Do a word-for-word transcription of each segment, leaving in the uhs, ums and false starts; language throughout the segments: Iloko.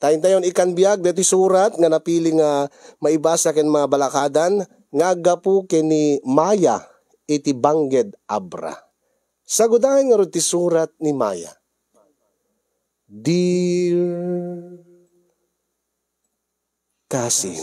Intayon ikkan biag daytoy surat nga napili nga maibasa ken mabalakadan nga aggapu ken ni Maya iti Bangked Abra. Sagudayen ngarud ti surat ni Maya. Dear Kasin.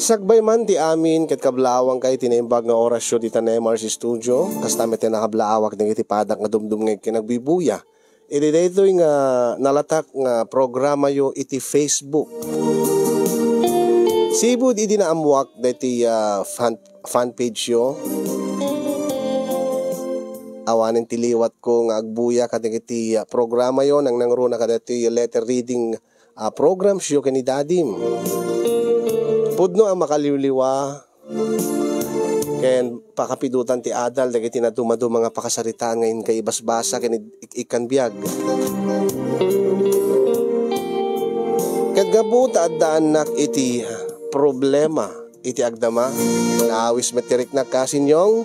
Sakbay man ti amin ket kablaawangka iti naimbag nga orasyo dita Nemar's Studio, kasta met ti nakablaawak dagiti padak nga dumdumngeg ken agbubuya iti daytoy nga nalatak nga programayo iti Facebook. Sipud idi naammoak daytoy, ah, fan, fan page yo, awanen ti liwatko nga agbuya kadagiti, ah, programayo, nangnangruna kadagiti letter reading, ah, programs yo ken ni Dadim. Pudno a makaliwliwa ken pakapidutan ti adal dagiti nadumaduma nga pakasaritaan nga inka ibasbasa ken id-, ik-, ikkan biag. Ket gapu ta addaannak iti problema iti agdama, naawis met ti riknak, Kasin Yong,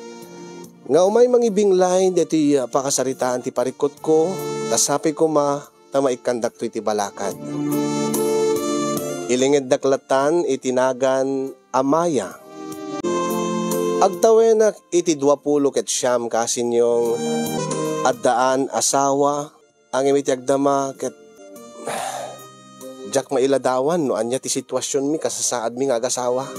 nga umay mangibinglay daytoy pakasaritaan ti parikkutko, ta sapay koma ta maikkandakto iti balakad. Ilingeddak latan iti nagan a Maya. Agtawenak iti duapulo ket siam, Kasin Yong, addaan asawa, ngem iti agdama ket diak mailadawan no ania ti situasionmi kasasaadmi nga agasawa.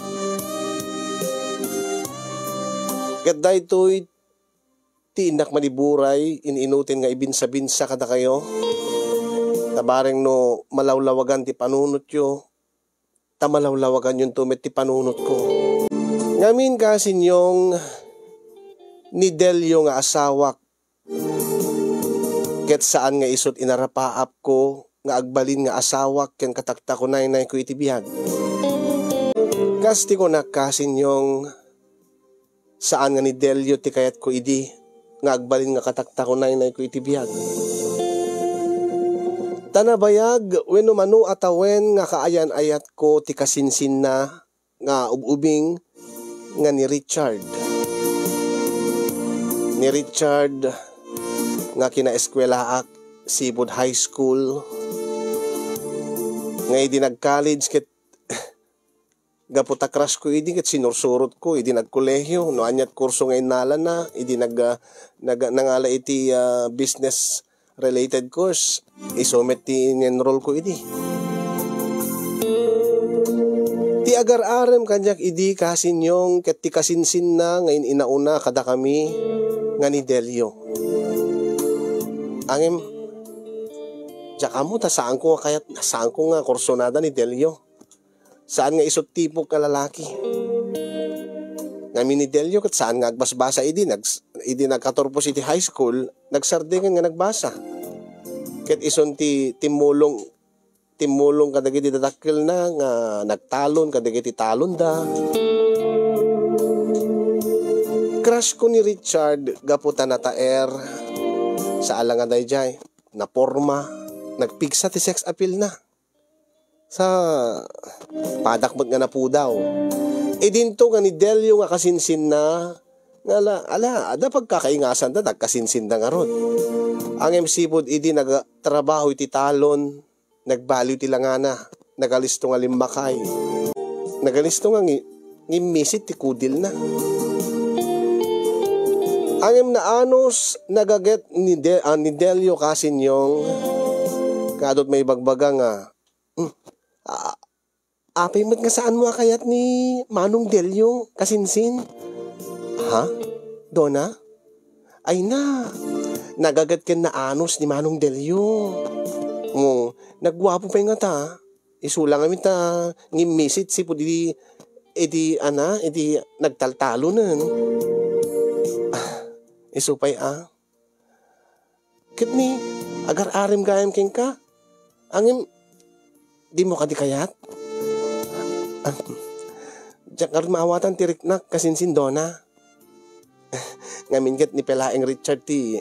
Ket daytoy ti innak maniburay, in-inuten nga ibinsa-binsa kadakayo. Ta bareng no malawlawagan ti panunotyo, ta malawlawaganyonto met ti panunotko. Ngamin, Kasin Yong, ni Delio nga asawak, ket saan nga isut' inarapaapko nga agbalin nga asawak ken kataktakunaynayko iti biag. Kas ti kunak, Kasin Yong, saan nga ni Delio ti kayatko idi nga agbalin nga kataktakunaynayko iti biag. Ta nabayag wenno mano a tawen nga kaayan-ayatko ti kasinsinna nga ub-ubing nga ni Richard. Ni Richard nga kinaeskuelaak sipud high school, nga idi nag-college ket gapu ta crush ko idi ket sinursurotko idi nagkolehiyo no aniat kurso nga innalana idi nag-, ah, nag-, nangala iti, ah, business related course. Isu met ti in-enroll ko idi. Ti agar-arem kaniak idi, Kasin Yong, ket ti kasinsinna nga in-inauna kadakami nga ni Delio. Ngem, diak ammo ta saanko nga kayat, saanko nga kursonada ni Delio. Saan nga isut' tipok nga lalaki. Ngamin ni Delio ket saan nga agbasbasa idi nags-, idi nagkaturpos iti high school, nagsardeng nga nagbasa. Ket isun ti timmulong, timmulong kadagiti dadakkelna nga nagtalon kadagiti talonda. Crush ko ni Richard gapu ta nataer. Saan la nga daydiay, naporma, nagpigsa ti sex appeal na. Sa padak met nga napudaw. Idinto nga ni Delio nga kasinsinna, nga ala, ala, adda pagkakaingasanda, nagkasinsinda ngarud. Ngem sipud idi nagtrabaho iti talon, nagbaliw ti langana, nagalisto nga limmakay. Nagalisto nga ngi-, ngimmisit ti kudilna. Ngem naanus, nagaget ni De-, ah, ni Delio, Kasin Yong, kadut maibagbaga nga, "Hmm, a-, apay met nga saanmo a kayat ni Manong Delio, kasinsin?" "Ha? Dona?" "Ay na, nagaget ken naanus ni Manong Delio. Mo, nagguapo pay ngata. Isu la ngamin ta ngimmisit sipud idi, idi, ana, idi nagtaltalonen." "Ah, isu pay a. Ket ni, agar-arem gayam kenka. Ngem, dimo kadi kayat?" "Ah, diak ngarud maawatan ti riknak, kasinsin, Dona." "Ngamin ket ni pay laeng Richard ti,"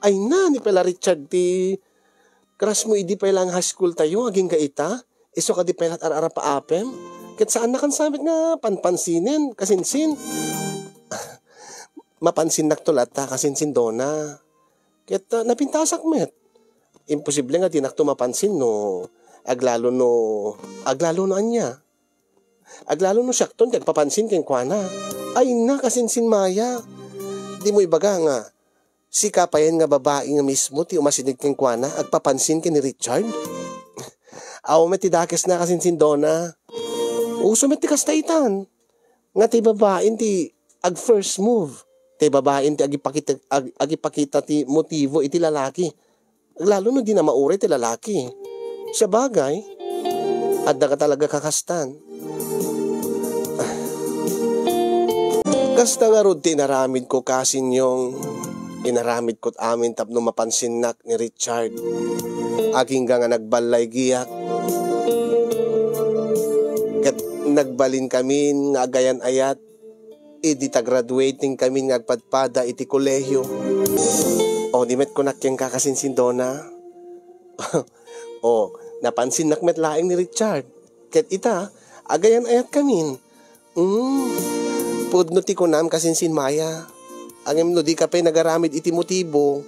"Ay na, ni pay la Richard ti crush mo idi pay la nga high school tayo, agingga ita? Isu kadi pay la ar-arapaapem? Ket saannakan sa met nga panpansinen, kasinsin." mapansinnakto latta kasinsin Dona. Ket, ah, napintasak met. Imposible nga dinakto mapansin no aglalo no, aglalo no ania. Aglalo no siakton ti agpapansin kenkuana. Ay na, kasinsin Maya. Dimo ibaga nga sika payen nga babai nga mismo ti umasideg kenkuana, agpapansin ken ni Richard? Aw met ti dakesna, kasinsin Dona. Uso met ti kasta itan. Nga ti babain ti ag-first move. Ti babain ti agipakita, ag-, agipakita ti motibo iti lalaki. Lalo no di na mauray ti lalaki. Sabagay, adda ka talaga kakastan. Kasta ngarud ti inaramidko, Kasinyong. Inaramidko't amin tapno mapansinnak ni Richard. Agingga nga nagballaygiak. Ket nagbalinkamin nga agayan-ayat idi ta-graduating kamin nga agpadpada iti kolehiyo. O, di met kunak kenka, kasinsin Dona. O, napansinnak met laeng ni Richard. Ket ita, agayan-ayat kamin. Hmm, pudno ti kunam, kasinsin Maya. Ngem no di ka pay nagaramid iti motibo,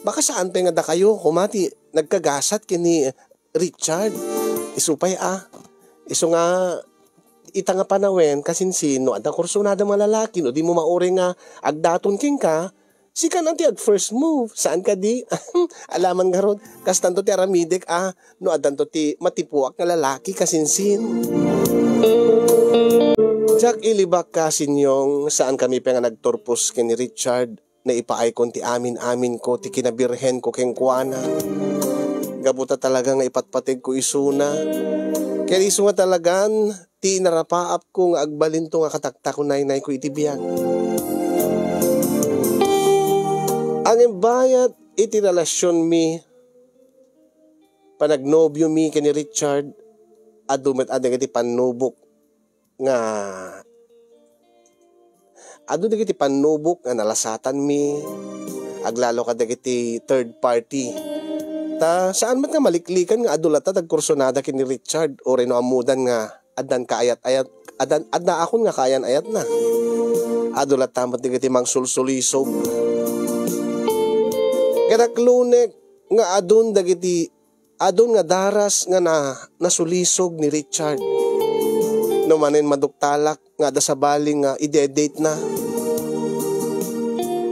baka saan pay nga dakayo koma ti nagkagasat ken ni Richard. Isu pay a. Isu nga ita nga panawen, kasinsin, no adda kursonada nga lalaki, no di mo mauray nga agdaton kenka, sika na ti ag-first move. Saan kadi? Alaman ngarud, kastanto ti aramidek a, no addanto ti matipuak nga lalaki, kasinsin. Diak ilibak, Kasinyong, saan kami pay nga nagturpos ken ni Richard. Naipaaykon ti amin-aminko ti kinabirhenko kenkuana. Gapu ta talaga nga ipatpategko isuna. Ken isu nga talagan ti inarapaapko nga agbalinto nga kataktakunaynayko iti biag. Ngem bayat iti relasionmi, panagnobiomi ken ni Richard, adu met a dagiti pannubok nga adu dagiti pannubok nga nalasatanmi, aglalo kadagiti third party. Ta saan met nga maliklikan nga adu latta ti agkursonada ken ni Richard, uray no ammodan nga addan kaayat-ayat, addan, addaakon nga kaayan-ayatna. Adu latta met dagiti mangsulsulisog. Ket naklunek nga adun dagiti adun nga daras nga na-, nasulisog ni Richard. No manen maduktalak nga adda sabali nga ide-date na.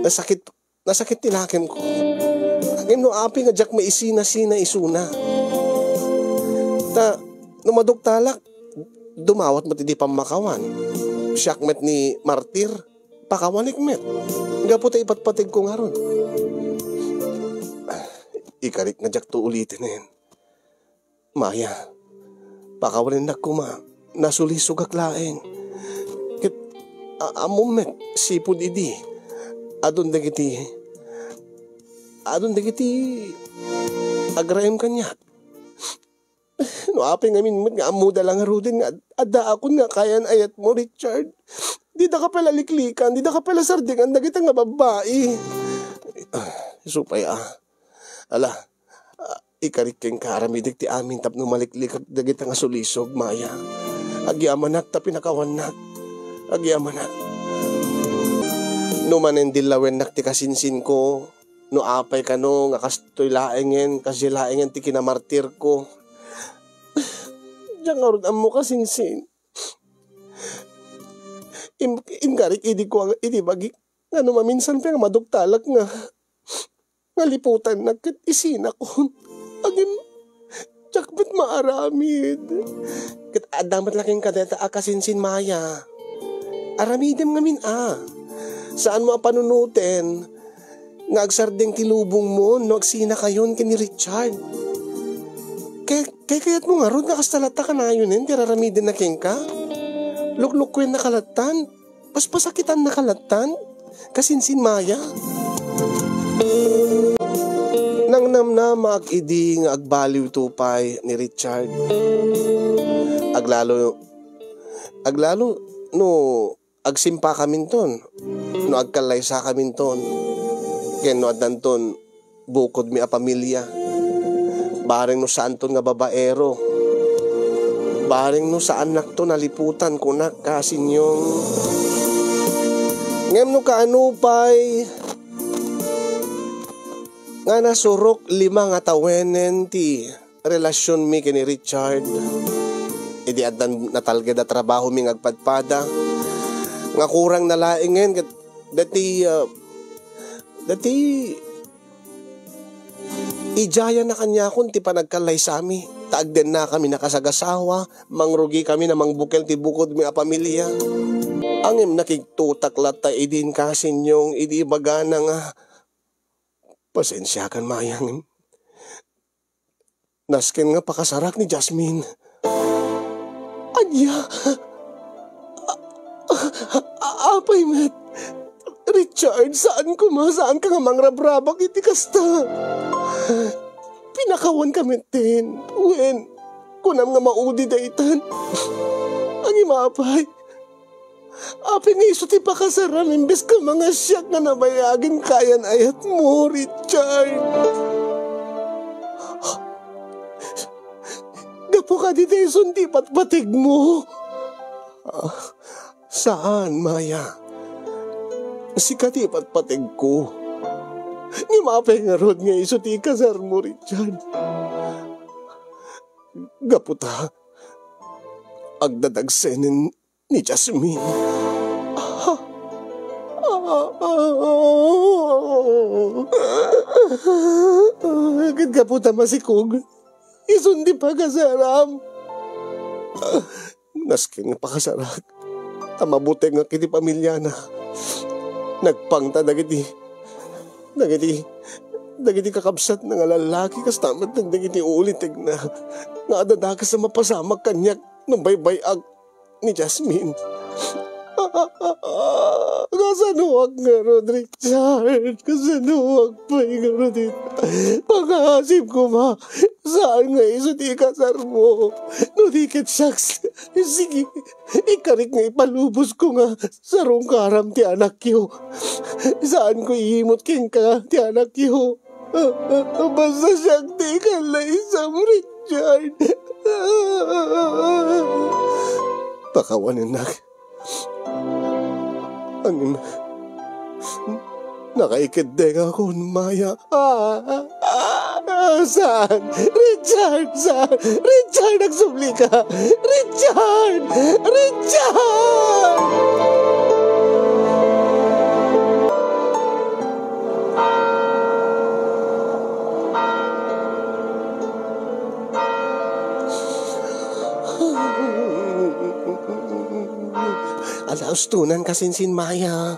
Nasakit, nasakit ti nakemko. Ngem no apay nga diak maisina-sina isuna. Ta, no maduktalak, dumawat met idi pammakawan. Siak met ni martir. Pakawanek met. Gapu ta ipatpategko ngarud. Ikarik nga diakto uliten. Maya, pakawanennak koma. Nasulisogak laeng. Ket, a-, ammom met, sipud idi, adun dagiti, adun dagiti agraem kaniak. No apay ngamin met nga ammoda la ngaruden nga ad-, addaakon nga kaayan-ayatmo, Richard. Dida ka pay la liklikan, dida ka pay la sardingan dagita nga babbai. Ah, isu pay a. Ala, ah, ikarik kenka, aramidek ti amin tapno maliklikak dagita nga sulisog, Maya. Agyamanak ta pinakawannak. Agyamanak. No manen dillawennak ti kasinsinko, no apay kano nga kastoy laengen, kasdi laengen ti kinamartirko. Diak ngarud ammo kasinsin. Im-, inkarik idi kua-, idi bagik nga no maminsan pay nga maduktalak nga, nga liputannak ket isinakon. Agim, diak met maaramid. Ket adda met la kenka dayta a kasinsin, Maya. Aramidem ngamin a. Saanmo a panunoten nga agsardeng ti lubongmo no agsinakayon ken ni Richard. Kay, kay kayatmo ngarud nga kasta latta kanayonen ti raramidenna kenka? Luklukkuennaka lattan? Paspasakitannaka lattan? Kasinsin, Maya? Nangnamnamaak idi nga agbaliwto pay ni Richard. Aglalo, aglalo no agsimpakaminton, no agkallaysakaminton, ken no addanton bukodmi a pamilia. Bareng no saanton nga babaero, bareng no saannakto naliputan, kunak, Kasinyong. Ngem no kaano pay nga nasurok lima nga tawenen ti relasionmi ken ni Richard, idi addan natalged a trabahomi nga agpadpada, nga kurang na laengen ket dati, ah, dati idiayan na kaniakon ti panagkallaysami, ta agdennakami nakasagasawa, mangrugikami a mangbukel ti bukodmi a pamilia. Ngem nakigtutak latta idi inkasinyong idi ibagana nga, "Pasensiakan, Maya, ngem nasken nga pakasarak ni Jasmine." Ania? A-, a-, a-, apay met? Richard, saan koma, saanka nga mangrabrabak iti kasta? Pinakawanka metten. Wen, kunam nga maudi daytan. Ngem apay? Apay nga isu ti pakasaram imbes ka mangasiak nga nabayagen kayan ayatmo, Richard? Gapu kadi ta isun ti patpategmo? Ah, saan, Maya. Sika ti patpategko. Ngem apay ngarud nga isu ti ikasarmo, Richard? Gapu ta agdadagsenen ni Jasmine. Ah, ah, ah, ah. Ket gapu ta masikog, isun ti pakasaram. Nasken nga pakasarak, ta mabutengak iti pamiliana. Nagpangta dagiti, dagiti, dagiti kakabsatna nga lallaki, kasta met dagiti ulitegna nga adda dakes a mapasamak kaniak no baybay-ak ni Jasmine. Kasanoak ngarud, Richard? Kasanoak pay ngarud ita? Pangasim koma, saan nga isu ti ikasarmo. No di ket siak, sige, ikarik nga ipalubos ko nga sarungkaram ti anakyo. Saan ko iimut kenka ti anakyo. Basta siak ti ikalaysam, Richard. Pakawanennak. Ngem nakaikeddengakon, Maya. Ah, ah, ah, saan? Richard, saan? Richard, agsublika! Richard! Richard! Ala, ustonanka, Sinsin, Maya.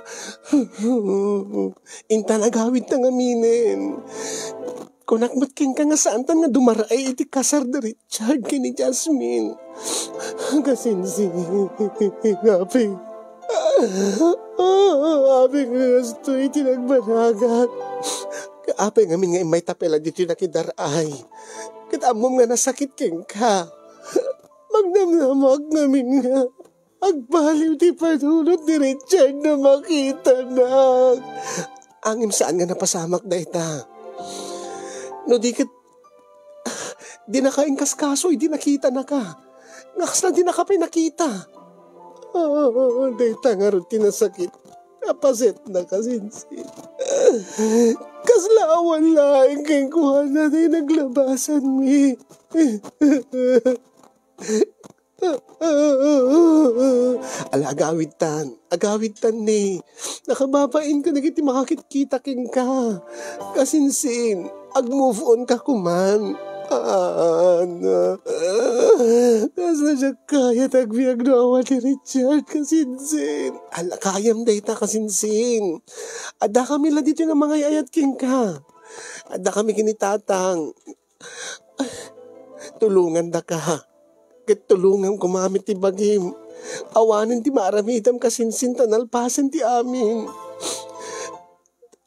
Intan agawidta ngaminen. Kunak met kenka nga saantan nga dumaraay iti kasar da Richard ken ni Jasmine. Kasinsin, apay. Apay nga kastoy ti nagbanagak. Apay ngamin nga immay ta pay la ditoy nakidar-ay. Ket ammom nga nasakit kenka. Magnamnamak ngamin nga agbaliw ti panunot ni Richard no makitanak. Ngem saan nga napasamak dayta. No di ket, dinaka inkaskaso idi nakitanaka. Nga kasla dinaka pay nakita. Ah, dayta ngarud ti nasakit. Napasetna, Kasinsin. Kasla awan laeng kenkuana ti naglabasanmi. Ala, agawidtan. Agawidtan ni. Nakababain ka dagiti makakitkita kenka. Kasinsin, ag-move on ka kuman. Ah, na. Kasla siak kayat agbiag no awan ni Richard, Kasinsin. Ala, kayam dayta, Kasinsin. Adda kami la ditoy nga mangay-ayat kenka. Adda kami ken ni Tatang. Tulongandaka. Ket tulongam koma met ti bagim. Awanen ti maaramidam, Kasinsin, ta nalpasen ti amin.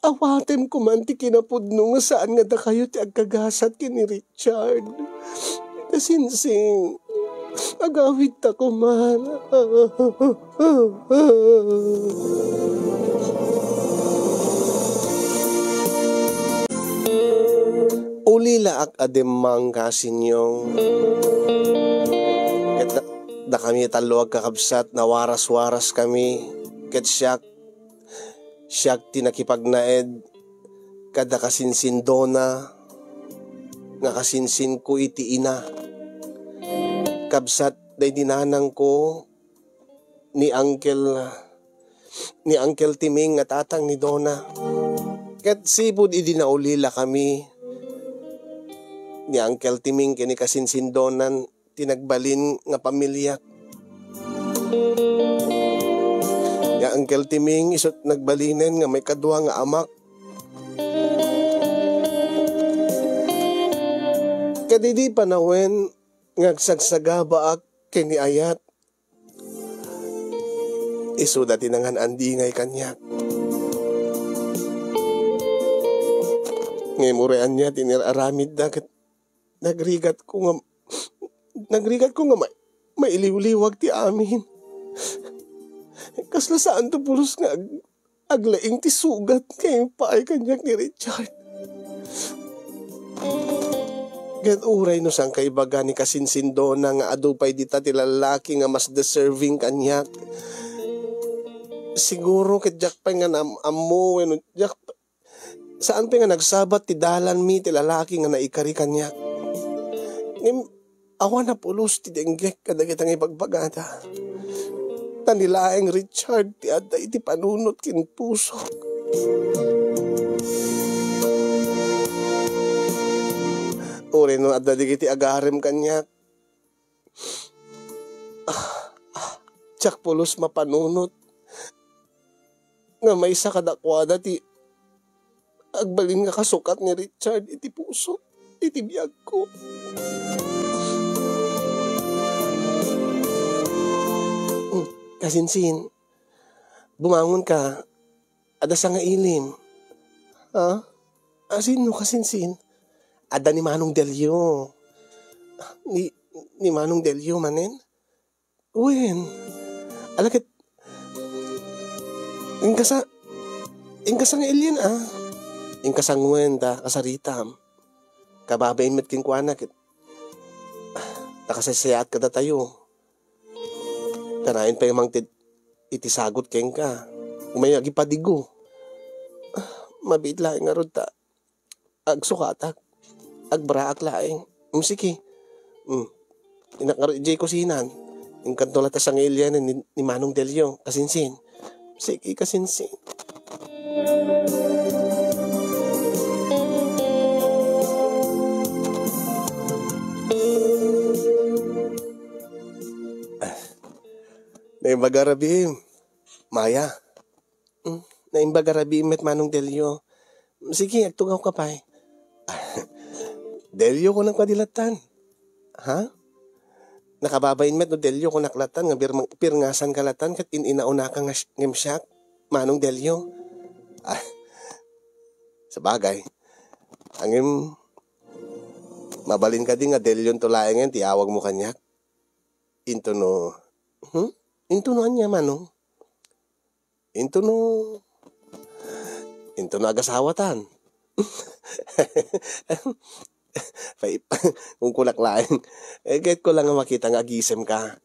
Awatem koman ti kinapudno nga saan nga dakayo ti agkagasat ken ni Richard. Kasinsin, agawidta koman. Ulilaak a dimmang, Kasinyong. Ket da-, dakami tallo a kakabsat, nawaras-waras kami. Ket siak, Siak ti nakipagnaed kada kasinsin Dona nga kasinsinko iti ina. Kabsat daydi nanangko ni Uncle, ni Uncle Timing nga tatang ni Dona. Ket sipud idi naulilakami ni Uncle Timing ken ni kasinsin Donan ti nagbalin nga pamiliak. Ni Uncle Timing isu ti nagbalinen nga maikadua nga amak. Ket idi panawen nga agsagsagabaak ken ni Ayat, isuda ti nangan-andingay kaniak. Ngem uray ania ti inaramidda ket nagrigatko nga, nagrigatko nga ma-, mailiwliwag ti amin. Kasla saanto pulos nga ag-, aglaing ti sugat nga impaay kaniak ni Richard. Ket uray no saan kaibaga ni kasinsin Dona nga adu pay dita ti lalaki nga mas deserving kaniak, siguro ket diak pay nga nam-, ammo wenno diak, saan pay nga nagsabat ti dalanmi ti lalaki nga naikari kaniak. Ngem awan a pulos ti denggek kadagita nga ibagbagada. Ta ni laeng Richard ti adda iti panunot ken pusok. Uray no adda dagiti agarem kaniak, ah, ah, diak pulos mapanunot nga maysa kadakuada ti agbalin nga kasukat ni Richard iti puso, iti biagko. Mm, kasinsin, bumangon ka. Adda sangailim. Ha? Asino kasinsin? Adda ni Manong Delio. Ni, ni Manong Delio manen? Wen. Ala ket, inkasa-, inkasangailim, ah. Inkasanguen ta kasaritam. Kababain met kenkuana ket, ah, nakasaysayaat kadatayo. Kanayon pay mangted iti sagut kenka. Umay agipadigo. Ah, mabiit laeng ngarud ta agsukatak. Agbraak laeng. Mm, sige. Mm. Inak ngarud idiay kusinan. Inkanto la ta sangailanen ni, ni Manong Delio. Kasinsin. Sige, kasinsin. Ah. Naimbag a rabiim, Maya. Mm, naimbag a rabiim met, Manong Delio. Sige, agtugawka pay. Delio, kunak kadi lattan. Ha? Nakababain met no Delio kunak lattan nga birmang-, pirngasanka lattan ket in-inaunaka nga si-, ngem siak, Manong Delio. Ah, sabagay. Ngem, mabalin kadi nga Delionto laengen ti awagmo kaniak? Intono, hmm? Intono ania, Manong? Intono, intono agasawatan. Pay-, kunkunak laeng. Eh, gaitko lang nga makita nga agisemka.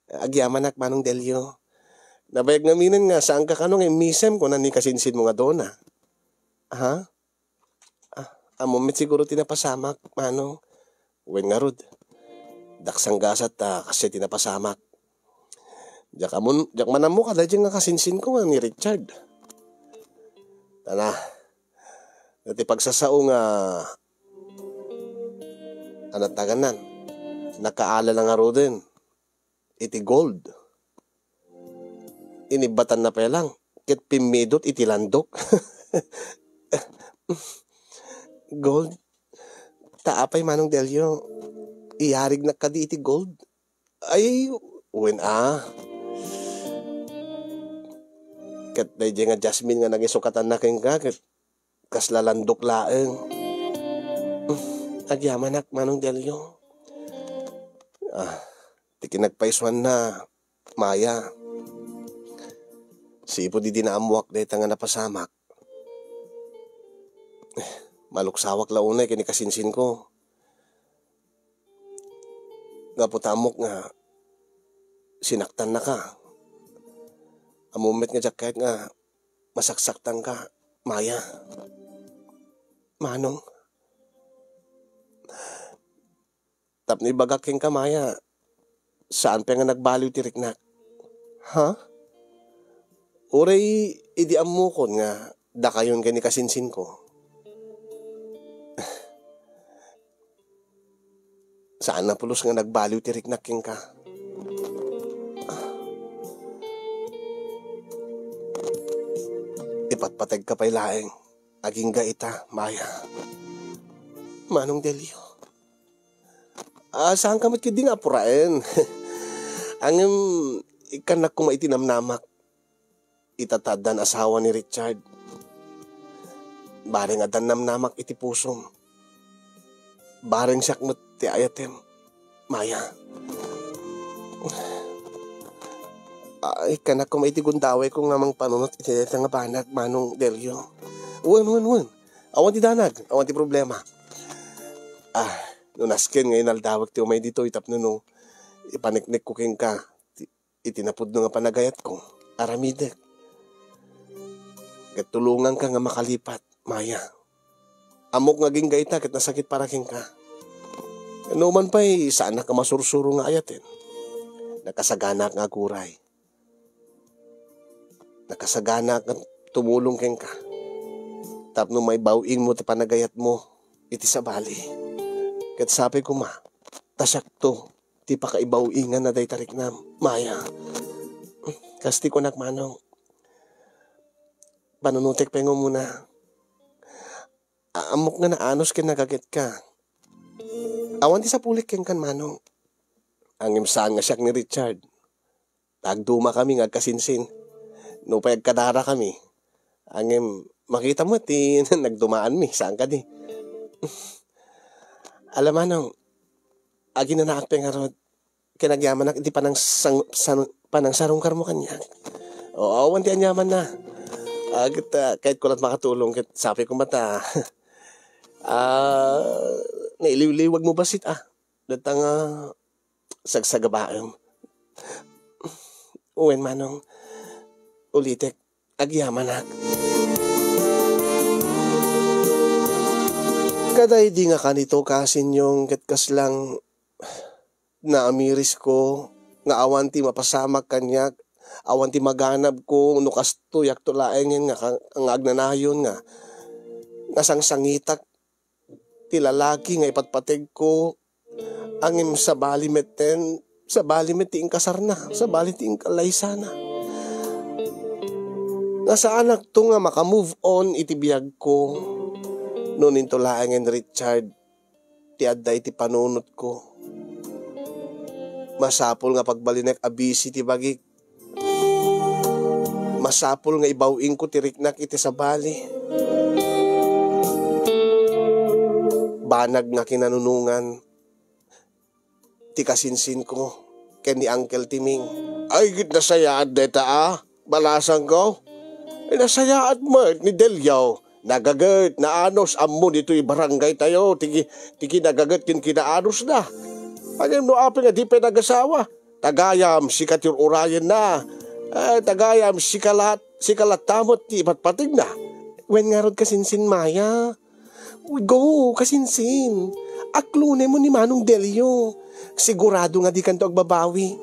Agyamanak, Manong Delio. Nabayag ngaminen nga saanka kano nga immisem, kuna ni kasinsinmo nga Dona. Ha? Ah, ammom met siguro ti napasamak, Manong. Wen ngarud, daksan gasat ta kasdiay ti napasamak. Diak ammon, diak man ammo kadaydiay nga kasinsinko nga ni Richard. Tana, ti pagsasao nga, ano tagannan, nakaala na ngaruden iti gold. Inibbatanna pay lang, ket pimmidot iti landok. Gold? Ta apay, Manong Delio, iyarignak kadi iti gold? Ay, wen a. Ket daydiay nga Jasmine nga nangisukatanna kenka, ket kasla landok laeng. Agyamanak, Manong Delio. Ah, ti kinagpaisuanna, Maya. Sipud idi naammoak dayta nga napasamak, maluksawak la unay ken ni kasinsinko. Gapu ta ammok nga sinaktannaka. Ammom met nga diak kayat nga Masaksaktanka, Maya. Manong, tapno ibagak kenka, Maya, saan pay nga nagbaliw ti riknak. Ha? Uray idi ammokon nga dakayon ken ni kasinsinko. Saan a pulos nga nagbaliw ti riknak kenka. Ipatpategka pay laeng. Agingga ita, Maya. Manong Delio. Ah, saanka met ketdi nga apuraen. Ngem, ikkannak koma iti namnamak. Ita ta addan asawa ni Richard. Bareng addan namnamak iti pusom. Bareng siak met ti ayatem, Maya. Ay, ikkannak koma iti gundawayko nga mangpanunot iti dayta nga banag, Manong Delio. Wen, wen, wen. Awan ti danag, awan ti problema. Ah, no nasken nga inaldawek ti umay ditoy tapno no ipaneknekko kenka ti, iti napudno nga panagayatko, aramidek. Ket tulonganka nga makalipat, Maya. Ammok nga agingga ita ket nasakit para kenka. Numan pay, saannak a masursuro nga ayaten. Nakasaganaak nga aguray. Nakasaganaak nga tumulong kenka. Tapno maibaw-ingmo ti panagayatmo iti sabali. Ket sapay koma, ta siakto ti pakaibaw-ingan a dayta riknam, Maya. Kas ti kunak, Manong, panunotek pay nga umuna. A-, ammok nga naanus ken nagagetka. Awan ti sapulik kenkan, Manong. Ngem saan nga siak ni Richard. Agdumakami nga agkasinsin. Nupay agkadarakami. Ngem, makita met ti nagdumaanmi, saan kadi? Ala, Manong, aginanaak pay ngarud ken agyamanak iti panangsang-, san-, panangsarungkarmo kaniak. O, awan ti aniamanna. Ah, ket, ah, kayatko la't makatulong ket sapay koma ta, ah, nailiwliwagmo bassit, ah. Dayta nga sagsagabaem. Wen, Manong, ulitek, agyamanak. Kadaydi nga kanito, Kasinyong, ket kaslang naamirisko nga awan ti mapasamak kaniak, awan ti maganabko no kastoyakto laengen nga ka-, nga agnanayon nga, nga sangsangitak ti lalaki nga ipatpategko, ngem sabali metten, sabali met ti inkasarna, sabali ti inkalaysana. Nga saanakto nga maka-move on iti biagko no ninto laengen Richard ti adda iti panunotko. Masapul nga pagbalinek a busy ti bagik. Masapul nga ibaw-ingko ti riknak iti sabali. Banag nga kinanunongan ti kasinsinko ken ni Uncle Timing. Ay, ket nasayaat dayta a balasangko. Ay, nasayaat met ni Delio. Nagaget, naanus, ammo ditoy barangay tayo, ti ki-, ti kinagaget ken kinaanusna. Ngem no apay nga di pay nagasawa, tagayam, sika ti ur-urayenna. Ay, tagayam, sika lat-, sika latta met ti ipatpategna. Wen ngarud, Kasinsin, Maya. Go, Kasinsin. Aklonem ni Manong Delio. Sigurado nga dikanto agbabawi.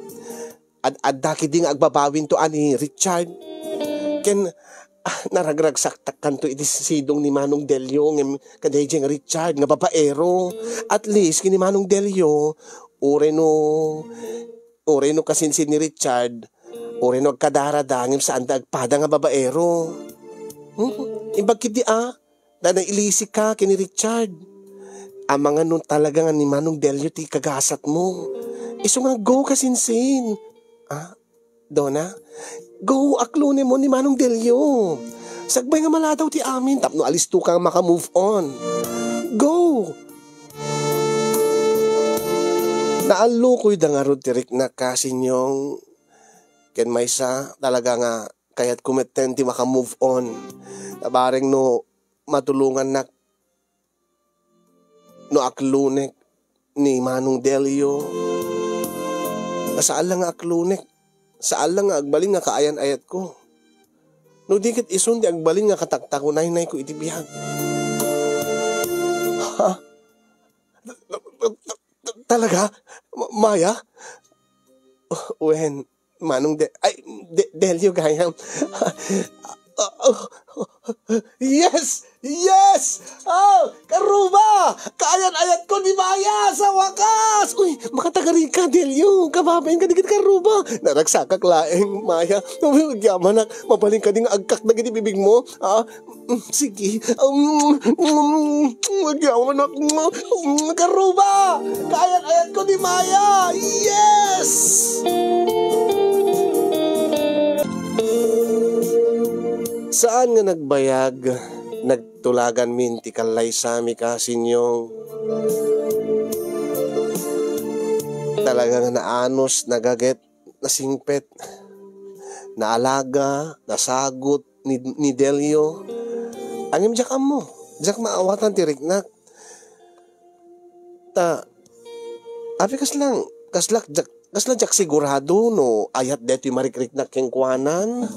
Ad-adda ketdi nga agbabawinto a ni Richard. Ken, ah, naragragsaktakkanto iti sidong ni Manong Delio ngem kadaydiay nga Richard nga babaero. At least, ken ni Manong Delio, uray no, uray no kasinsin ni Richard, uray no agkadarada ngem saanda agpada nga babaero. Hmm? Imbag ketdi a, ta nailisika ken ni Richard. Amangan no talaga nga ni Manong Delio ti kagasatmo. Isu nga go, Kasinsin. Ah, Dona? Go, aklonem ni Manong Delio. Sakbay nga maladaw ti amin tapno alistoka nga maka-move on. Go! Naallukoyda ngarud ti riknak, Kasinyong. Ken maysa, talaga nga kayatko metten ti maka-move on. Ta bareng no matulongannak no aklonek ni Manong Delio. Saan la nga aklonek. Saan la nga agbalin nga kaayan-ayatko. no di ket isun ti agbalin nga kataktakunaynayko iti biag. Ha? Ta-, ta-, ta-, ta-, talaga? Ma-, Maya? Wen, Manong De-, ay, De-, Delio gayam. Yes! Yes! Oh, Karuba! Kaayan-ayatko ni Maya sa wakas! Uy, makatagarika, Delio. Kababain ka dagiti Karuba. Naragsakak laeng, Maya. Uy, agyamanak. Mabalin ka di nga agkak dagiti bibigmo. Ah, mm, sige. Um, mm, agyamanak. Mm, Karuba! Kaayan-ayatko ni Maya! Yes! Saan nga nagbayag, nagtulaganmin ti kallaysami, Kasinyong. Talaga nga naanus, nagaget, nasingpet, naalaga, nasagut ni, ni Delio. Ngem diak ammo, diak maawatan ti riknak. Ta, apay kaslang, kaslak diak, kasla diak sigurado no ayat daytoy marikriknak kenkuanan.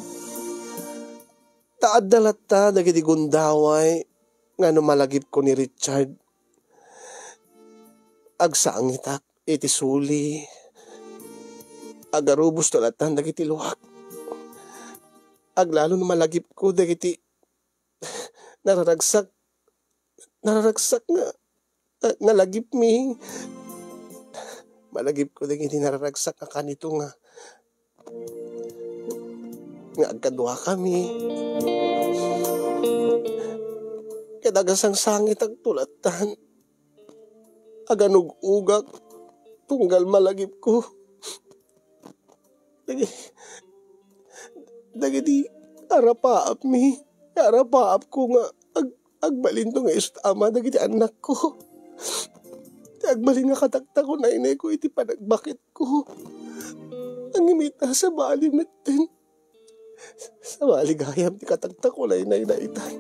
Ta adda latta dagiti gundaway nga no malagipko ni Richard, agsangitak iti suli, agarubosto latta dagiti luak. Aglalo no malagipko dagiti nararagsak, nararagsak nga, nga, nga lagipmi. Malagipko dagiti nararagsak nga kanito nga, nga agkaduakami. Ket agasangsangitak tulatan. Aganug-ugak tunggal malagipko. Dagi-, dagiti arapaapmi, arapaapko nga ag-, agbalinto nga isu't ama dagiti annakko. Ti agbalin nga kataktakunaynayko iti panagbaketko. Ngem ita, sabali metten. Sabali gayam ti kataktakunaynay daytan.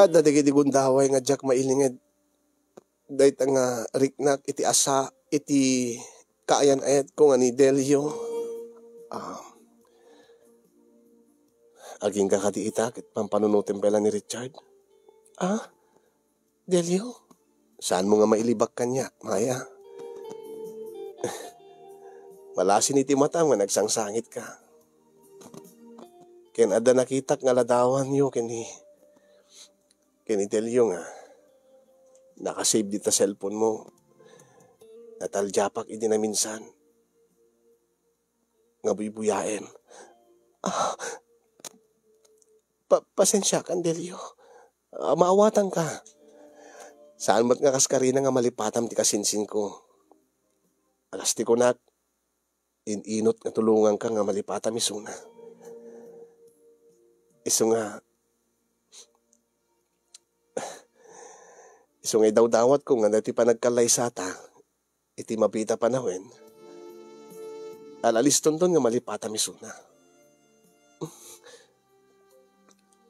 Adda dagiti gundaway nga diak mailinged. Dayta nga riknak iti asa, iti kaayan-ayatko nga ni Delio. Ah, agingga kadi ita ket pampanunotem pay la ni Richard? Ah? Delio, saanmo nga mailibak kaniak, Maya? Malasin iti matam nga nagsangsangit ka. Ken adda nakitak nga ladawanyo ken ni, ken ni Delio nga nakasave dita cellphone mo. Nataldiapak idi naminsan nga buybuyaem. Ah, pa-, pasensiakan, Delio. Ah, maawatanka. Saan met nga kaskarina nga malipatam ti kasinsinko. Alas ti kunak, in-inut nga tulonganka nga malipatam isuna. Isu nga, isu nga idawdawatko nga daytoy panagkallaysata iti mabiit a panawen, alalistonton nga malipatam isuna.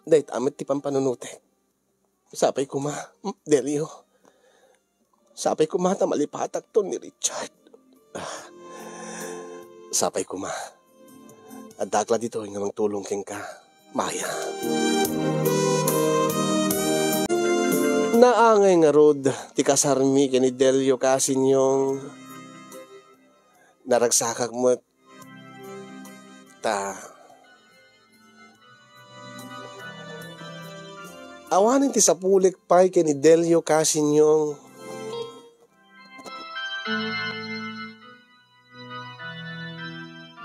Dayta met ti pampanunotek. Sapay koma, mm, Delio. Sapay koma ta malipatakton ni Richard. Ah, sapay koma. Addak la ditoy nga mangtulong kenka, Maya. Naangay ngarud ti kasarmi ken ni Delio, Kasinyong. Naragsakak met ta awanen ti sapulik pay ken ni Delio, Kasinyong.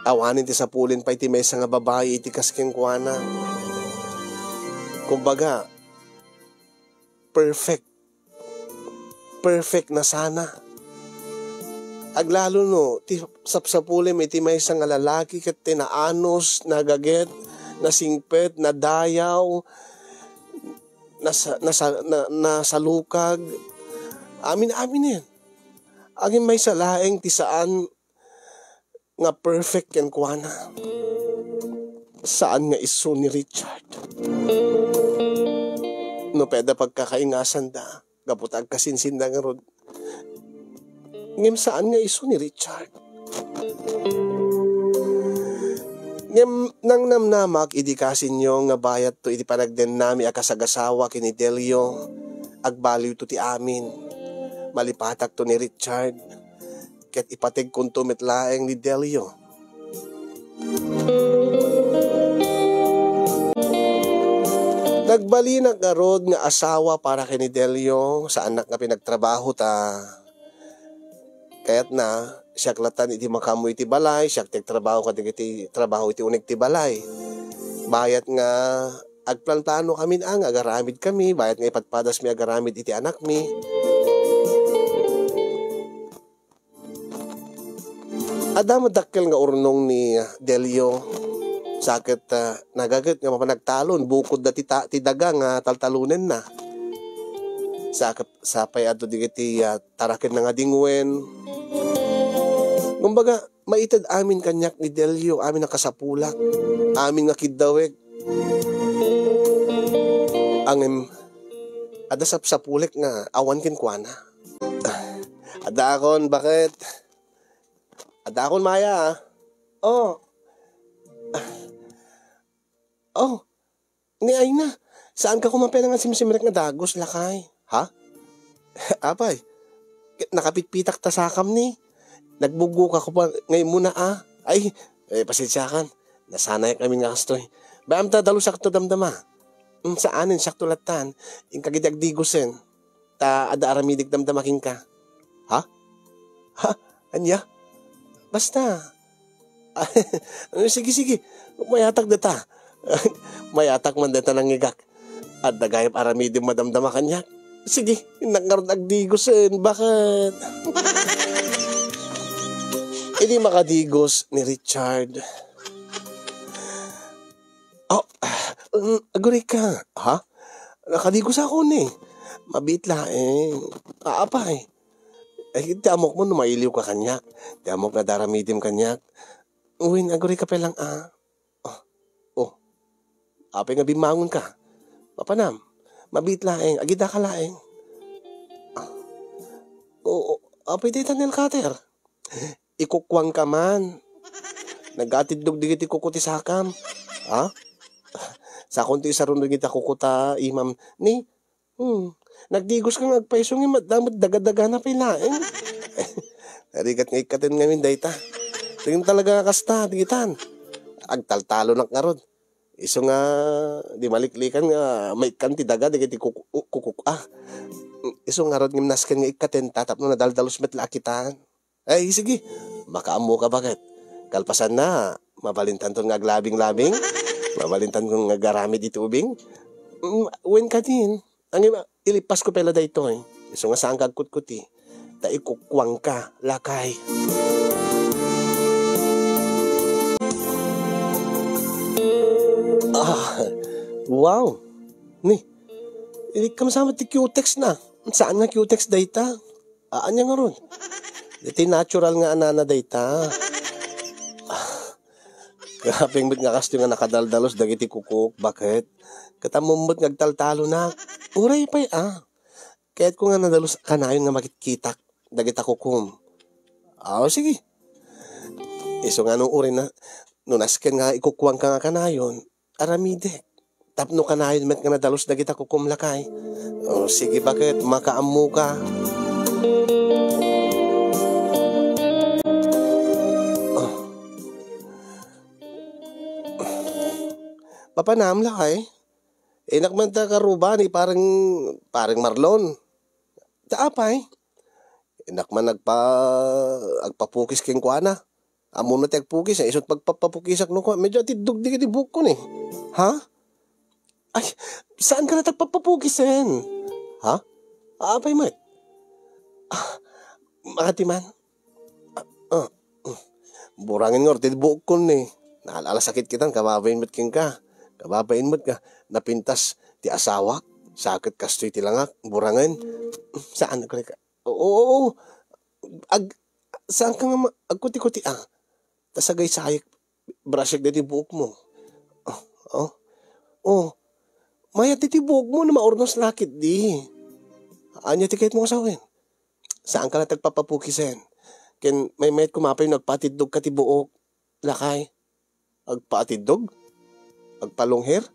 Awanen ti sapulin pay ti maysa nga babai iti kas kenkuana. Kumbaga, perfect. Perfect na sana. Aglalo no, ti sapsapulem iti maysa nga lalaki ket ti naanus, nagaget, nasingpet, nadayaw, nasa-, nasa-, na-, nasalukag. Amin-aminen. Agin maysa laeng ti saan nga perfect kenkuana. Saan nga isu ni Richard. No pwede pagkakaingasanda, gapu ta agkasinsinda ngarud. Ngem saan nga isu ni Richard. Ngem nangnamnamak idi kasinyo nga bayatto iti panagdennami a kasagasawa ken ni Delio, agbaliwto ti amin. Malipatakto ni Richard, ket ipategkonto met laeng ni Delio. Nagbalinak ngarud nga asawa para ken ni Delio, saannak nga pinagtrabaho ta kayatna, siak latta iti makaammo iti balay, siak ti agtrabaho kadagiti trabaho iti uneg ti balay. Bayat nga agplanplano kami nga agaramid kami, bayat nga ipadpadasmi agaramid iti anakmi. Adda met dakkel nga urnong ni Delio. Sa ket, ah, nagaget nga mapan nagtalon, bukodda ti ta-, ti daga nga taltalonenna. Sa ket, sapay adu dagiti, ah, tarakenna nga dingwen. Kumbaga, maited amin kaniak ni Delio, amin a kasapulak, amin nga kiddawek. Ngem, adda sapsapulek nga awan kenkuana. Adakon, baket? Adakon, Maya, ah. Oh. Oh. Ni Aina, saanka koma pay nga simsimrek nga dagus, lakay? Ha? Apay, nakapitpitak ta sakam ni. Nagbuggoka ko pa ngay muna, ah. Ay, eh, pasensiakan. Nasanayak amin nga kastoy. Bayam ta dalusak to damdama. Mm, saanen, sakto lattan. Inka gidi agdigusen. Ta adda aramidek damdama kenka. Ha? Ha? Ania? Basta. Sige, sige. Mayatak data. Mayatak man data nangigak. Adda gayam aramidem madamdama kaniak. Sige, innak ngarud agdigusen. Baket? Idi makadigos ni Richard. Oh, um, agurika. Ha? Nakadigos ako ni. Mabiit laeng. Aapay? Ay, ti amok mo no mailiw ka kaniak. Ti amok nga daramidem kaniak. Uwin, agurika pay lang, ah. Oh, oh. Apay nga bimmangon ka? Mapanam. Mabiit laeng. Agida ka laeng. Ah. Oo, apay dayta nail cutter? Ikukuangka man. Nagatiddog dagiti kuko ti sakam. Ha? Sakon ti isarunod ita kuko ta imam. Ni? Hmm. Nagdigos ka nga agpaiso nga mat-, damet dagadagana pay laeng. Narigat nga ikkaten ngamin dayta. Tingin talaga nga kasta, digitan. Agtaltalonak ngarud. Isu nga, di maliklikan nga maikkan ti daga, dagiti kuku-, kukuk-, ah. Isu ngarud nga nasken nga ikkaten, tapno nadaldalos met la a kitan. Ay, sige. Makaammo ka, baket? Kalpasanna, mabalintanton nga aglabing-labing? Mabalintanton nga agaramid iti ubing? Mm, wen kadin. Ang ima-, ilipas ko pela daytoy. Isu nga saan ka agkutkuti. Ta ikukuang ka, lakay. Ah, wow. Ni, ilik ka masamat ti cutex na. Saan nga cutex dayta? Ah, anya ngarud? Iti natural nga anana dayta. Ah, grabe met nga kastoy nga nakadaldalos dagiti kukuk, baket? Ket ammom met nga agtaltalonak. Uray pay, ah. Kayatko nga nadalus kanayon nga makitkitak dagita kukum. Aw, sige. Isu nga no uray na, no nasken nga ikukuang ka nga kanayon, aramidek. Tapno kanayon met nga nadalus dagita kukum, lakay. O, sige, baket? Makaammo ka. Oh. Papanam, lakay? Inak man ta karuba ni pareng, pareng Marlon. Ta apay? Inak man agpa-, agpapukis kenkuana. Ammona ti agpukis, eh. Isu't pagpapapukisak no kua. Medyo atiddog dagiti buokkon, eh. Ha? Ay, saan ka na tagpapapukisen? Ha? Apay met? Ah, makati man. Ah, ah, mm. Burangen ngarud ti buokkon ni. Naal-ala sakit kitan, kababain met kenka. Kababain met ka. Napintas ti asawak. Sakit kastoy ti langak. Burangen. Saan ka? Oo, oo, oo. Ag-, saan ka nga ma-, agkuti-kuti, ah? Ta sagaysayek, brushek daytoy buokmo. Oh, oh. Oh. Mayat daytoy buokmo no maurnos la ketdi. Ania ti kayatmo nga sawen? Saanka latta agpapapukisen. Ken maymayat koma apay no agpaatiddogka ti buok, lakay. Agpaatiddog? Agpalunghir?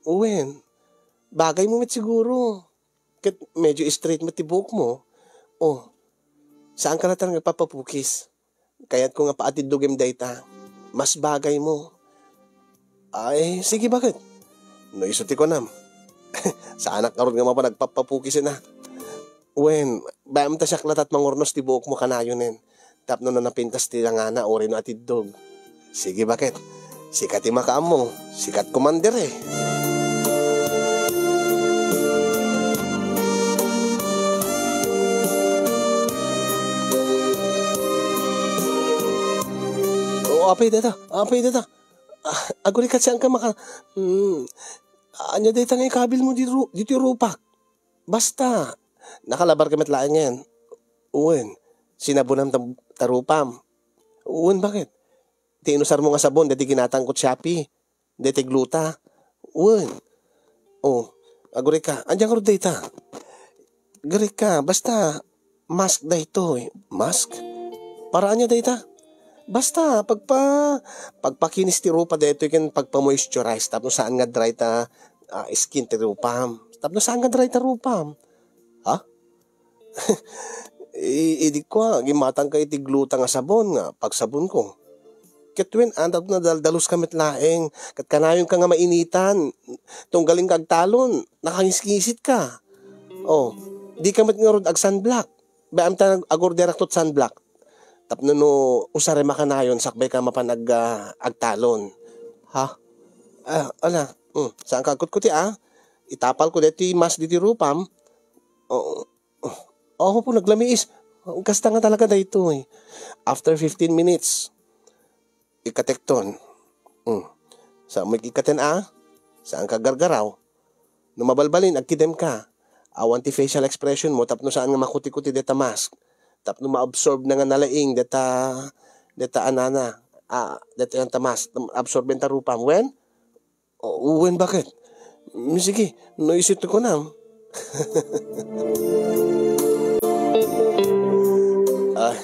Wen, bagaymo met siguro. Ket medyo straight met ti buokmo. Oh, saanka latta nga agpapapukis. Kayatko nga paatiddogem dayta. Mas bagaymo. Ay, sige, baket? No isu ti kunam. Saanak ngarud nga mapan agpapapukisen a. Wen, bayam ta siak latta ti mangurnos ti buokmo kanayonen. Tapno no napintas ti langana, uray no atiddog. Sige, baket? Sika ti makaammo. Sika ti commander, eh. O, apay dayta, apay dayta. Ah, agurika ti saanka maka-, hmm. Ania dayta nga ikabilmo di ru-, ditoy rupak? Basta, nakalabarka met laeng ngayen. Wen, sinabonam ta, ta rupam. Wen, baket? Ti inusarmo nga sabon, daytoy ginatangko ti Shopee. Daytoy gluta. Wen. Oh, agurika. Ania ngarud dayta? Agurika, basta, mask daytoy. Mask? Para ania dayta? Basta, pagpa-, pagpakinis ti rupa daytoy ken pagpa-moisturize tapno saan nga dry ta, ah, skin ti rupam. Tapno saan nga dry ta rupam. Ha? I-, idi kua, gimmatangka iti gluta nga sabon nga pagsabonko. Ket wen, adda nadaldaluska met laeng, ket kanayonka nga mainitan. Tunggal inka agtalon, nakangisngisitka. Oh, dika met ngarud ag-sunblock. Bayam ta ag-orderakto ti sunblock. Tapno no usarem a kanayon, sakbayka mapan ag-, ah, agtalon. Ha? Ah, ala, hmm, saanka agkutkuti, ah? Itapalko daytoy mask ditoy rupam. Oo. Oh, apo, naglamiis. Kasta nga talaga daytoy. After fifteen minutes, ikatekton. Hmm. Saanmo ikkaten a? Saanka aggargaraw? No mabalbalin, agkidemka. Awan ti facial expression mo tapno saan nga makuti-kuti deta mask. Tapno ma-absorb na nga nalaing deta, deta anana. Ah, deta mask. Absorben ta rupam. Wen? O, wen, baket? Mm, sige, no isu ti kunam. Ah,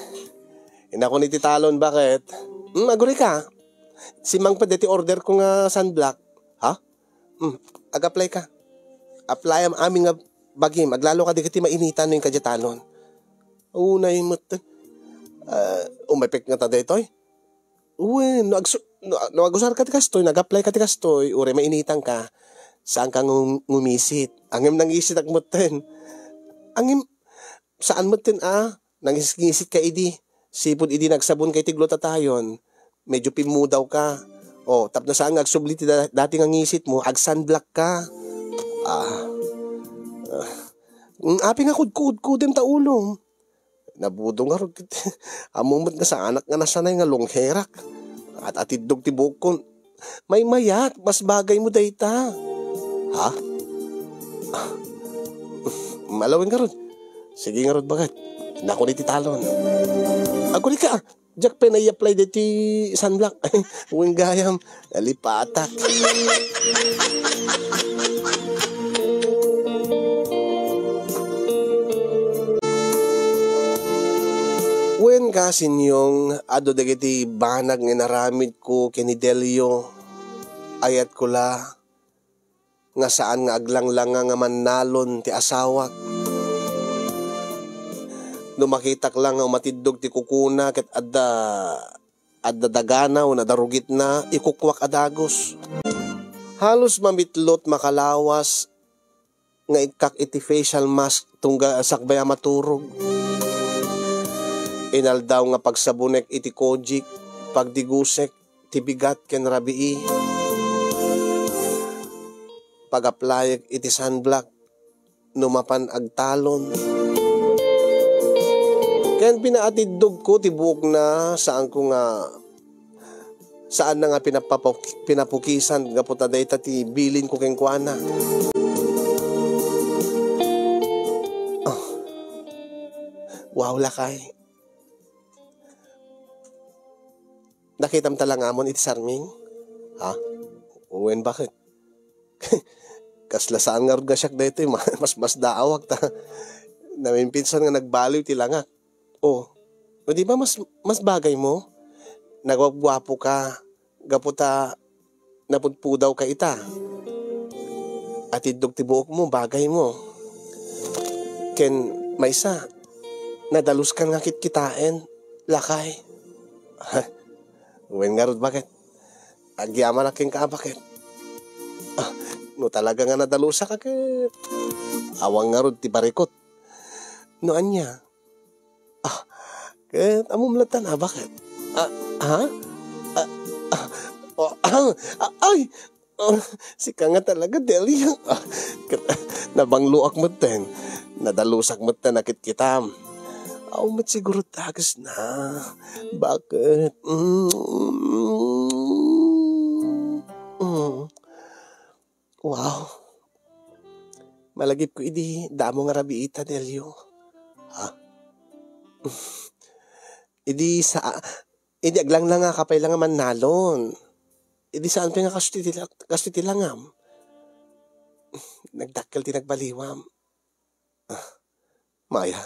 inakon iti talon, baket? Mm, agurika. Simmangpet daytoy order ko nga sunblock. Ha? Mm, ag-apply ka. Apply am amin nga bagim. Aglalo ka dagiti mainitan no inka diay talon. Unay met. Ah, umepek ngata daytoy? Wen, no agsu-, no, no agusar ka ti kastoy, nag-apply ka ti kastoy, uray mainitan ka, saan ka ngum-, ngumisit. Ngem nangisit ak metten. Ngem, saan metten a, nangisit ka idi. Sipud idi nagsabon ka iti glutatayon, medyo pimmudaw ka. O, tapno saan nga agsubli ti da-, dati nga ngisit mo, ag-sunblock ka. Ah. Ah. Mm, apay nga kudkudkudem ta ulom. Nabudong ngarud ket ammom met nga saanak nga nasanay nga lungherak. At-atiddog ti buokkon. Maymayat, mas bagaymo dayta. Ha? Malawen ngarud. Sige ngarud, baket. Inakon iti talon. Agurika, diak pay nai-apply daytoy sunblock. Wen gayam, nalipatak. Wen ka, Sinyong, adu dagiti banag nga inaramidko ken ni Delio. Ayatko la nga saan nga aglanglanga nga mannalon ti asawak. No makitak la nga umatiddog ti kukuna ket adda, adda dagana wenno adda rugitna, ikukuak a dagus. Halos mamitlot makalawas nga ikkak iti facial mask tunggal sakbay a maturog. Inaldaw nga pagsabonek iti Kojic, pagdigusek ti bigat ken rabii. Pag-applyek iti sunblock no mapan agtalon. Ken pinaatiddogko ti buokna, saanko nga, saanna nga pinapapuk-, pinapukisan gapu ta dayta ti bilinko kenkuana. Ah. Wow, lakay. Nakitam ta langamon iti sarming? Ha? Wen, baket? Kasla saan ngarud nga siak daytoy, ma-, mas, masdaawak ta. Naminpinsan nga nagbaliw ti langak. O, o di ba mas, mas bagay mo? Nagwapguapo ka, gapu ta napudpudaw ka ita. Atiddog ti buok mo, bagay mo. Ken maysa, nadalus ka nga kitkitaen, lakay. Wen ngarud, baket? Agyamanak kenka, baket? Ah, no talaga nga nadalusak, ket awan ngarud ti barikot. No ania? Ah, ket ammom latta a baket? Ah, ha? Ah, ah, oh, ah, ah, ay! Ah, sika nga talaga, Delio. Ah, ket, nabangloak metten. Nadalusak metten a kitkitam. Aw met siguro dagesna. Baket? Mm. Mm. Wow. Malagipko idi damo nga rabiita, Delio. Ha? Idi sa, idi aglanglangaka pay la nga mannalon. Idi saan pay nga kastoy ti la-, kastoy ti langam. Nagdakkel ti nagbaliwam. Ah, Maya.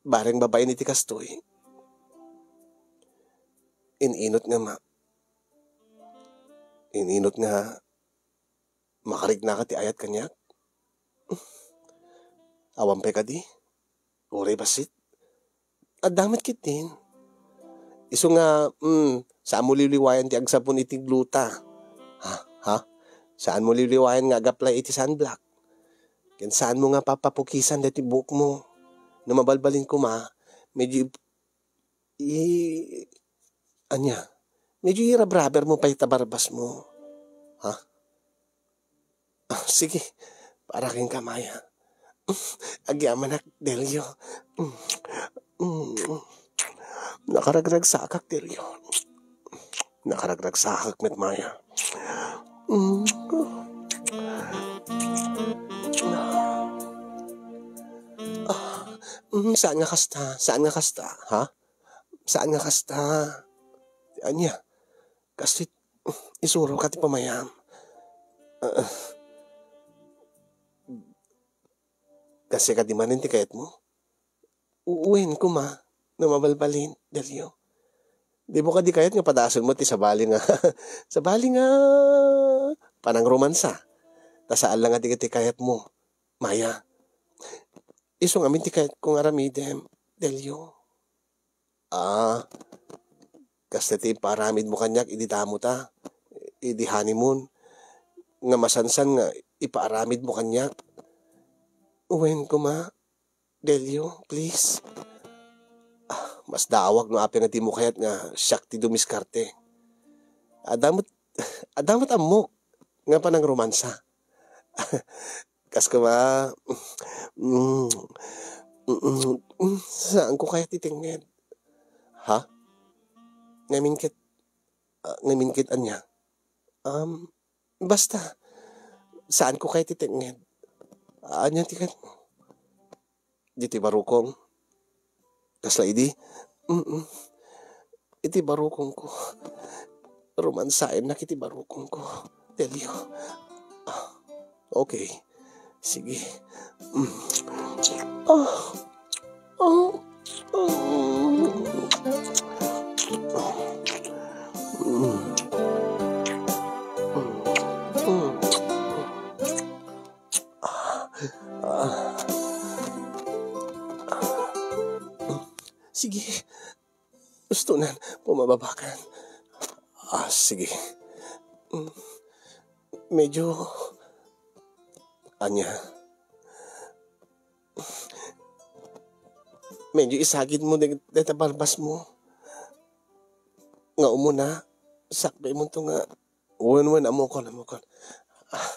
Bareng babaen iti kastoy. In-inot nga ma-, in-inot nga makariknaka ti ayat kaniak? Awan pay kadi? Uray bassit? Adda met ketdin. Isu nga, mm, saanmo liwliwayan ti agsabon iti gluta. Ha? Ha? Saanmo liwliwayan nga ag-apply iti sunblock. Ken saanmo nga papapukisan daytoy buokmo. No mabalbalin koma, medyo i-, i-, ania? Medyo irabrabermo pay ta barbasmo. Ha? Ah, sige, para kenka, Maya. Agyamanak, Delio. Mm. Nakaragragsakak, Delio. Nakaragragsakak met, Maya. Mm. Ah, mm, saan nga kasta? Saan nga kasta? Ha? Saan nga kasta? Ania? Kastoy, isuroka ti pamayam. Ah, kas kadi manen ti kayatmo? Wen koma, no mabalbalin, Delio. Dimo kadi kayat nga padasenmo ti sabali nga, sabali nga panangromansa? Ta saan la nga dagiti kayatmo, Maya. Isu ngamin ti kayatko nga aramidem, Delio. Ah, kasta ti ipaaramidmo kaniak idi damota, idi honeymoon, nga masansan nga ipaaramidmo kaniak? Wen koma, Delio, please. Ah, masdaawak no apay nga dimo kayat nga siak ti dumiskarte. Adda met, adda met ammok nga panangromansa. Kas koma, mm, mm, mm, saanko kayat ti tengnged. Ha? Ngamin ket, ah, ngamin ket ania? Um, basta, saanko kayat ti tengnged. Ania ti kayatmo? Ditoy barukong. Kasla idi? Mm-mm. Iti barukongko. Romansaennak iti barukongko, Delio. Ah, okay. Sige. Mm. Ah. Ah. Ah. Mm. Mm. Mm. Ah. Ah. Sige. Gusto nan pumababakan. Ah, sige. Mm. Medyo, ania? Medyo isagidmo dagita barbasmo. Nga umuna, sakbay monto nga Wen, wen, ammokon, ammokon. Ah,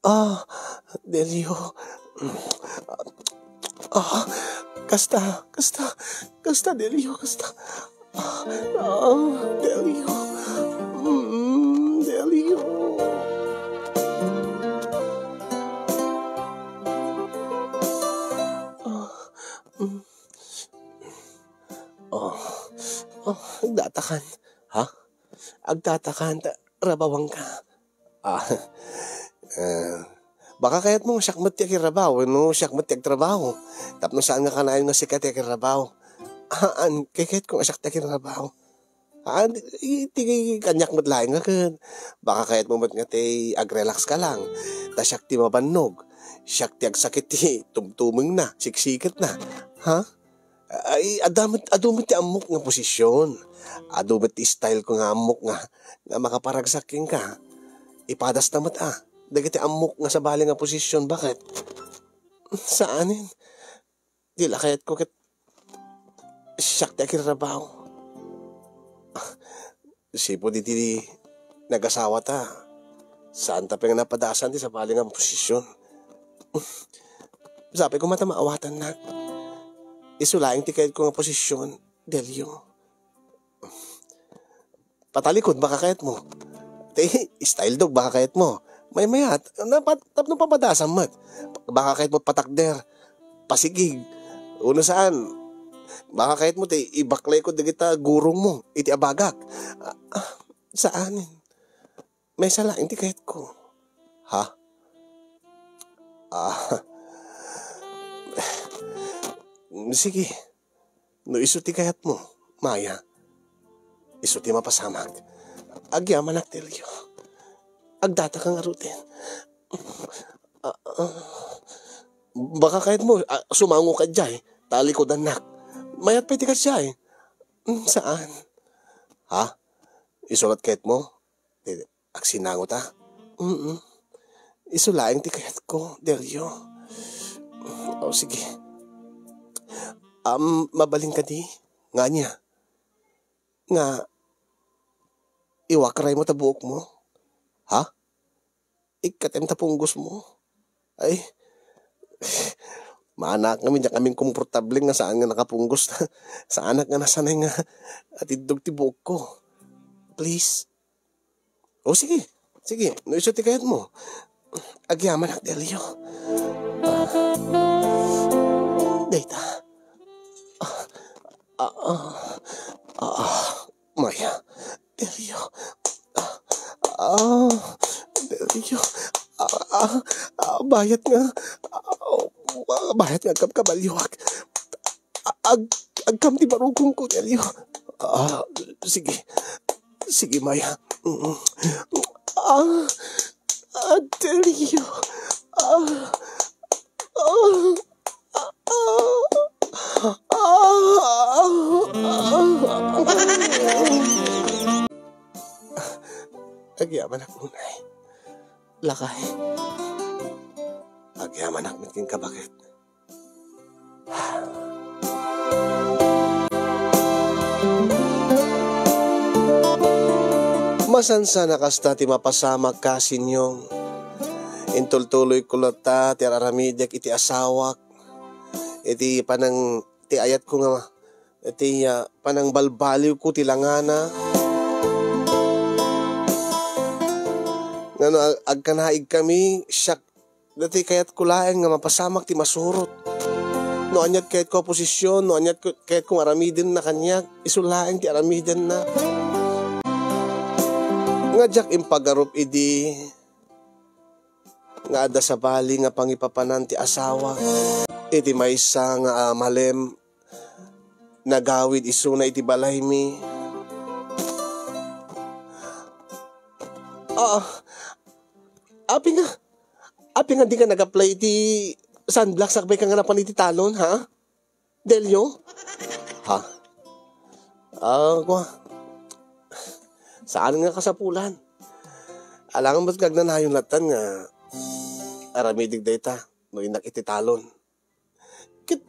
ah, Delio. Ah, kasta, kasta, kasta, Delio, kasta. Ah, ah, Delio. Mm, Delio. Ah, mm. Oh, oh, agdatakan. Ha? Agdatakan, ta-, rabawangka. Ah, Ah, baka kayatmo nga siak met ti agirrabaw wenno siak met ti agtrabaho. Tapno saan nga kanayon nga sika ti agirrabaw. Haan, kayatko nga siak ti agirrabaw. Haan, iti kaniak met laeng nga ket baka kayatmo met nga ti agrelax ka lang. Ta siak ti mabannog. Siak ti agsakit ti tumtumengna, siksiketna. Ha? Ay, adda met, adu met ti ammok nga posisyon. Adu met ti style ko nga ammok nga, nga makaparagsak kenka. Ipadasta met a dagiti ammok nga sabali nga posisyon. Baket? Saanen. Di la kayatko ket siak ti agirrabaw. Sipud iti nagasawata, saanta pay nga napadasan ti sabali nga posisyon. Sapay koma ta maawatannak. Isu laeng ti kayatko nga posisyon, Delio. Patalikod, baka kayatmo. Ti style dog, baka kayatmo. Maymayat, napat-, tapno papadasam met. Baka kayatmo patakder, pasigig. Uno saan, baka kayatmo ti ibaklay ko dagita gurong mo iti abagak. Ah, ah, saan? Maysa laeng ti kayatko. Ha? Ah. Sige. No isu ti kayatmo, Maya, isu ti mapasamak. Agyamanak, Delio. Agdataka ngaruden. Ah, ah. Baka kayatmo, ah, sumango ka diay, talikudannak. Mayat pay ti kasiay. Mm, saan? Ha? Isu la ti kayatmo? Agsinango ta? Mm. Isu laeng ti kayatko, Delio. O, sige. Am, mabalin kadi? Ngania? Nga iwakraymo ta buokmo? Ha? Ikkatem ta punggosmo? Ay, maanak ngamin, diak ngamin komportable nga saan nga nakapunggos. Saanak nga nasanay nga atiddog ti buokko. Please. O, sige. Sige, no isu ti kayatmo. Agyamanak, Delio. Dayta. Ah, ah, ah, ah, Maya. Delio. Ah, ah, Delio. Ah, ah, ah, bayat nga. Ah, bayat nga agkabkabalioak. Ag-, agkam ti barukongko, Delio. Ah, sige. Sige, Maya. Mm. Ah, ah, Delio. Ah, ah, ah, ah, ah, ah. Agyamanak, unay. Lakay. Agyamanak met kenka, baket? Masansan a kasta ti mapasamak, Kasinyong. Intultuloyko latta ti ar-aramidek iti asawak, iti panang-, ti ayatko nga, iti, ah, panangbalbaliwko ti langana. Ngano, ag-, agkanaigkami, siak, dati kayatko laeng nga mapasamak ti masurot. No aniat kayatko a posisyon, no aniat ko-, kayatko nga aramidenna kaniak, isu laeng ti aramidenna. Nga diak impagarup idi nga adda sabali nga pangipapanan ti asawa iti maysa nga, ah, malem nagawid isuna iti balaymi. Ah, api nga, api nga di ka nag-apply iti sunblock sakbay ka nga napan iti talon, ha? Delio? Ha? Ah, kwa. Saan nga kasapulan? Alangan met nga agnanayon lattan nga aramidek dayta no innak iti talon. Ket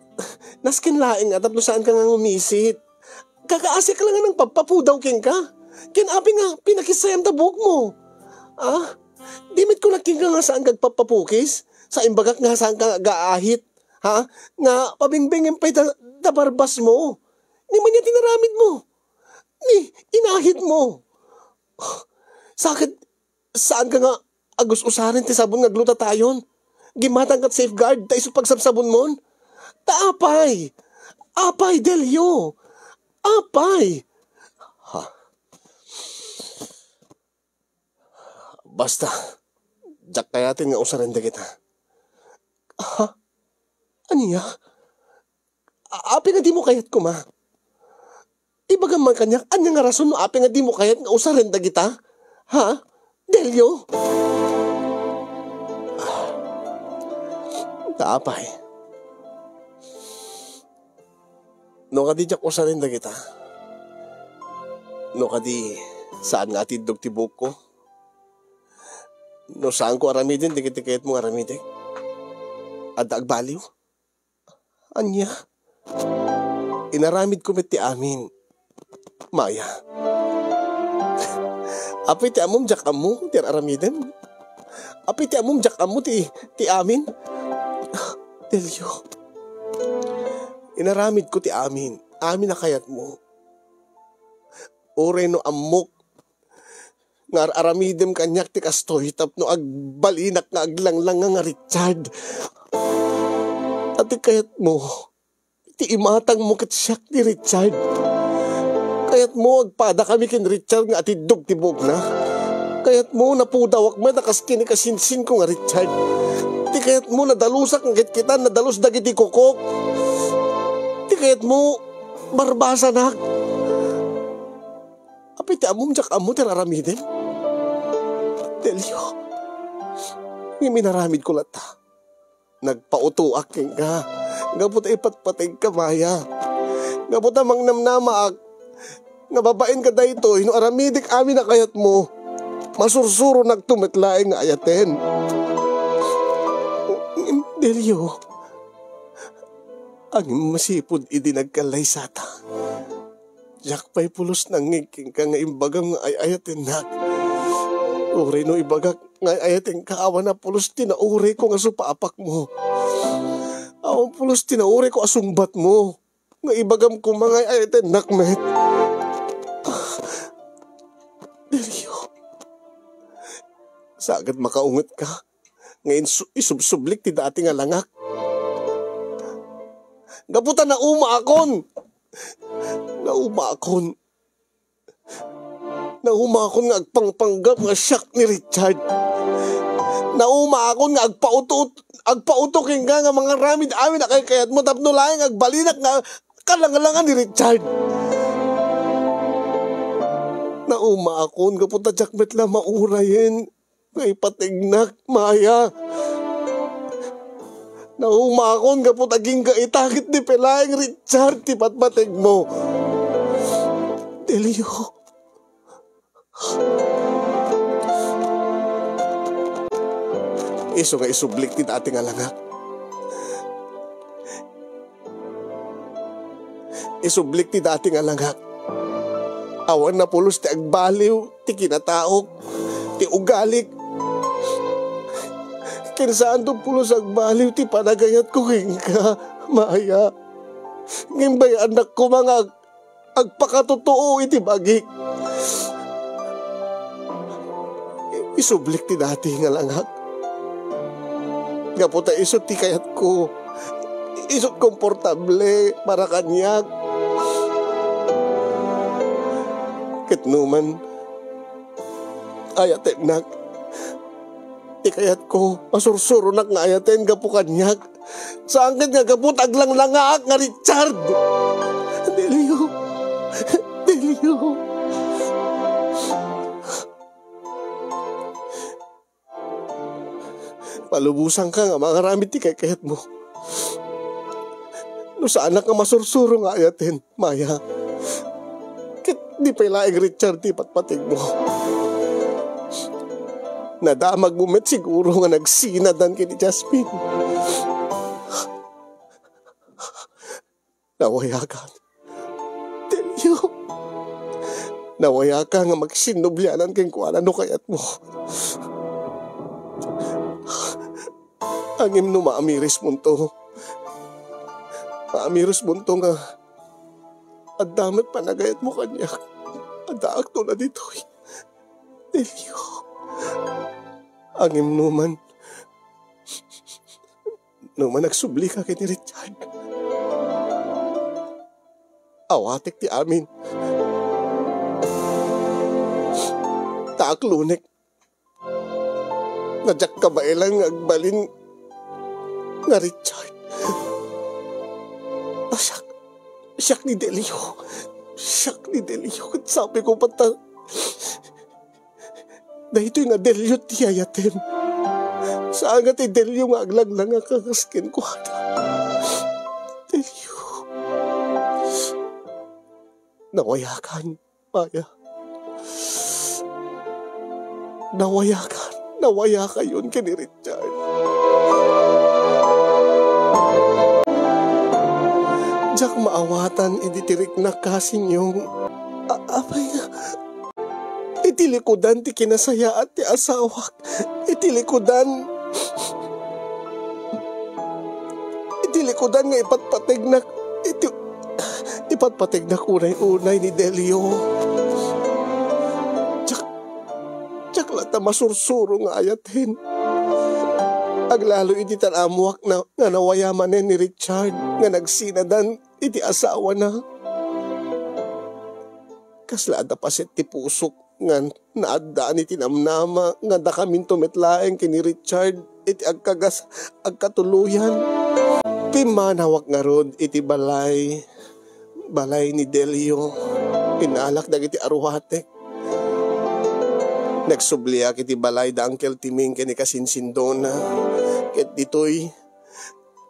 nasken laeng nga tapno saan ka nga ngumisit. Kakaasik lang nga nangpappapudaw kenka. Ken api nga pinakisayam ta buokmo. Ah? Di met kunak kenka nga saan ka agpappapukis? Sa imbagak nga saan ka nga agaahit? Ha? Nga pabingbingem pay da, da barbas mo. Ni mania tinaramid mo. Ni inahit mo. Sakit, saan ka nga agus-usaren ti sabon nga glutathione? Gimmatang kat Safeguard, ta isu pagsabsabon mon? Ta apay! Apay, Delio! Apay! Ha? Basta, Diak kayaten nga usaren dagita. Ha? Ania? A-, apay nga dimo kayat koma? Ibagam man kaniak, ania nga rason no apay nga dimo kayat nga usaren dagita? Ha? Delio? Ta apay? No kadi diak usaren dagita? No kadi saan nga atiddog ti buokko? No saanko aramiden dagiti kayatmo nga aramidek? Adda agbaliw? Ania? Inaramidko met ti amin, Maya. Apay ti ammom diak ammo ti ar-aramidem? Apay ti ammom diak ammo ti, ti amin? Delio, inaramidko ti amin, amin a kayatmo. Uray no ammok nga ar-aramidem kaniak ti kastoy tapno agbalinak nga aglanglanga nga Richard. A ti kayatmo, ti imatangmo ket siak ni Richard. Kayatmo, agpadakami ken Richard nga atiddog ti buokna. Kayatmo, napudawak met a kas kinikasinsinko nga Richard. Ti kayatmo, nadalusak nga kitkitan nadalus dagiti kukok. Ti kayatmo, barbasanak. Apay ti ammom diak ammo ti ar-aramidem? Delio, ngem inaramidko latta. Nagpautoak kenka gapu ta ipatpategka, Maya. Gapu ta mangnamnamaak nga babaen kadaytoy, no aramidek amin a kayatmo, masursuronakto met laeng nga ayaten. Ngem, Delio, ngem masipud idi nagkallaysata, diak pay pulos nangngeg kenka nga imbagam nga ay-ayatennak. Uray no ibagak nga ay-ayatenka, awan a pulos ti naurayko nga supapakmo. Awan pulos ti naurayko a sungbatmo nga ibagam koma nga ay-ayatennak met. Delio, sagad makaungetka nga insu-, isubsublik ti dati nga langak. Gapu ta naumaakon. Naumaakon. Naumaakon nga agpangpanggap nga siak ni Richard. Naumaakon nga agpauto-, agpauto kenka nga mangaramid amin a kaykayatmo tapno laeng agbalinak nga kalanglangan ni Richard. Naumaakon gapu ta diak met la maurayen nga ipategnak, Maya. Naumaakon gapu ta agingga ita ket di pay laeng Richard ti patpategmo. Delio. Isu nga isublik ti dati nga langak. Isublik ti dati nga langak. Awan a pulos ti agbaliw ti kinataok, ti ugalik. Ken saanto pulos agbaliw ti panagayatko kenka, Maya. Ngem bay-annak koma nga ag-, agpakatotoo iti bagik. Isublik ti dati nga langak. Gapu ta isu ti kayatko. Isu ti komportable para kaniak. Ket no man, ayatennak. Ti kayatko, masursuronak nga ayaten gapu kaniak. Saan ket nga gapu ta aglanglangaak nga Richard. Delio. Delio. Palubosanka nga mangaramid ti kaykayatmo. No saanak nga masursuro nga ayaten, Maya, ket di pay laeng Richard ti patpategmo. Nadamagmo met siguro nga nagsinadan ken ni Jasmine. Nawayakan. Delio. Nawayakan nga magsinnublianan kenkuana no kayatmo. Ngem no maamirismonto, maamirismonto nga adda met panagayatmo kaniak, addaakto na ditoy. Delio. Ngem no man, no man agsublika ken ni Richard, awatek ti amin. Ta aklonek. nga diak kabaelan nga agbalin nga Richard. A, siak, siak ni Delio. Siak ni Delio. Ket sapiko pay ta, daytoy nga Delio ti ayatem. Saan nga ti Delio nga aglanglangak a kas kenkuana. Delio. Nawayakan, Maya. Nawayakan. Nawayakayon ken ni Richard. Diak maawatan idi ti riknak, Kasinyong. A-, apay nga, iti likudan ti kinasayaat ti asawak. Iti likudan, iti likudan nga ipatpategnak, iti, ipatpategnak unay-unay ni Delio. Diak, diak latta masursuro nga ayaten. Aglalo iti tan-ammoak na, nga nawaya manen ni Richard nga nagsinadan iti asawana. Kasla adda paset ti pusok nga naaddaan iti namnama nga dakaminto met laeng ken ni Richard iti agkagas-, agkatuloyan. Pimmanawak ngarud iti balay, balay ni Delio. Innalak dagiti aruatek. Nagsubliak iti balay da Uncle Timing ken ni Kasinsin Dona. Ket ditoy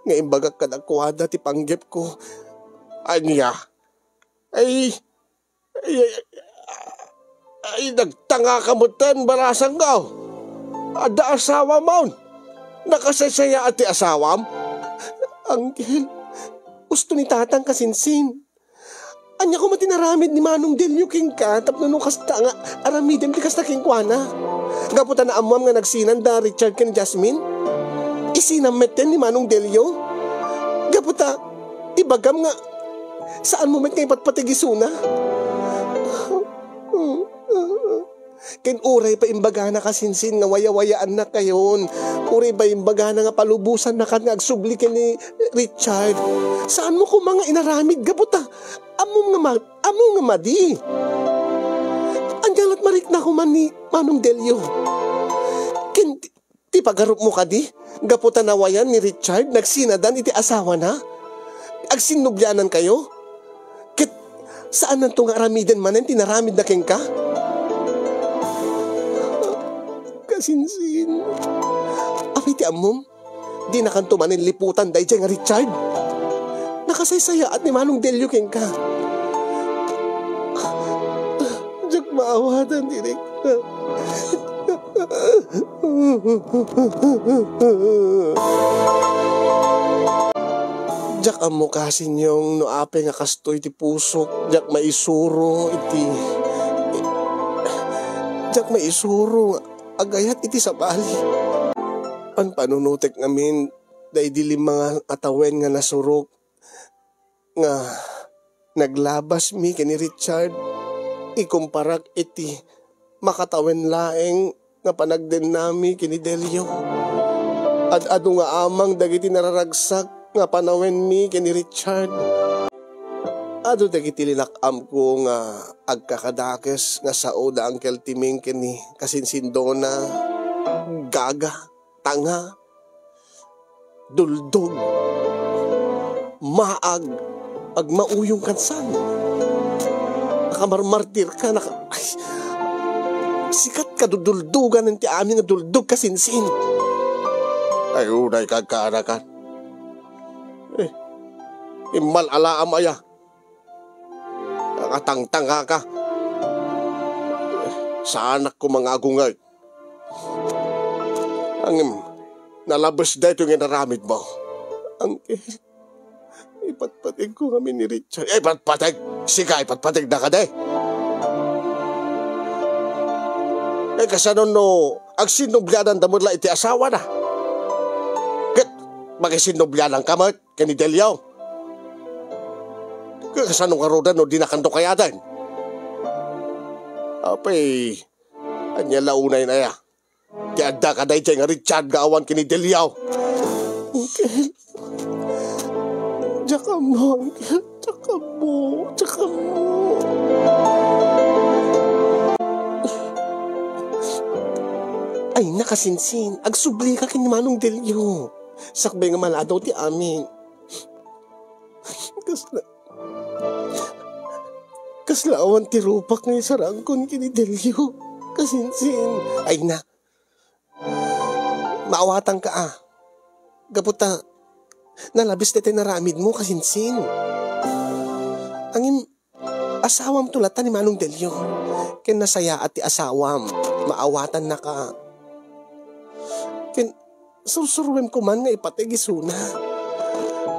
nga imbagak kadakuada ti panggepko. Ania? Ay, ay, ay, ay, nagtangaka metten, barasangko. Adda asawam? Nakasaysayaat ti asawam? Uncle, usto ni Tatang, Kasinsin. Ania koma ti naramid ni Manong Delio kenka tapno no kasta nga aramidem ti kasta kenkuana? Gapu ta naammoam nga nagsinanda Richard ken Jasmine? Isinam metten ni Manong Delio? Gapu ta ibagam nga saanmo met nga ipatpateg isuna? Ken uray pay imbagana, Kasinsin, nga wayawayaannakayon, uray pay imbagana nga palubosannakan nga agsubli ken ni Richard, saanmo koma nga inaramid gapu ta ammom nga ma-, ammom nga madi. Ania lat marikna koma ni Manong Delio ken ti, ti pagarupmo kadi? Gapu ta nawayan ni Richard, nagsinadan iti asawana? Agsinnublianankayo? Ket saannanto nga aramiden manen ti naramidna kenka? Kasinsin. Apay ti ammom? Dinakanto manen liputan daydiay nga Richard. Nakasaysayaat ni Manong Delio kenka. Diak maawatan ti rikna. Diak ammo, Kasinyong, no apay nga kastoy ti pusok. Diak maisuro iti, diak maisuro nga agayat iti sabali. Panpanunotek ngamin daydi lima nga tawen nga nasurok nga naglabasmi ken ni Richard ikumparak iti makatawen laeng nga panagdennami ken ni Delio. Ad-adu nga amang dagiti nararagsak nga panawenmi ken ni Richard. Adu dagiti linak-amko nga agkakadakes nga sao da Uncle Timing ken ni Kasinsin Dona, gaga, tanga, duldog, maag, agmauyong, ken saan. Nakamarmartir ka, naka-, ay, sika ti kaduduldogan ti amin nga duldog, Kasinsin. Ay, unay ka agkaanakan. Eh, immal-alaam aya. Nakatangtangaka. Saanak koma nga agungay. Ngem, nalabes daytoy nga inaramidmo. Uncle, ipatpategko ngamin ni Richard. Ipatpateg? Sika, ipatpategna kadi? Eh, kasano no agsinnubliananda met la iti asawana? Ket, makisinnubliananka met ken ni Delio? Kasano ngaruden no dinakanto kayaten? Apay, ania la unay aya ti adda kadaydiay nga Richard nga awan ken ni Delio? Uncle, diak ammo, Uncle. Diak ammo, diak ammo. Ay, nakasinsin, agsublika ken ni Manong Delio. Sakbay nga maladaw ti amin. Kasla, kasla awan ti rupak nga isarangkon ken ni Delio. Kasinsin. Ay na. Maawatanka, a. Gapu ta, nalabis daytoy naramidmo, kasinsin. Ngem, asawam to latta ni Manong Delio. Ken nasayaat ti asawam. Maawatannaka. Ken, sursuruem koman nga ipateg isuna.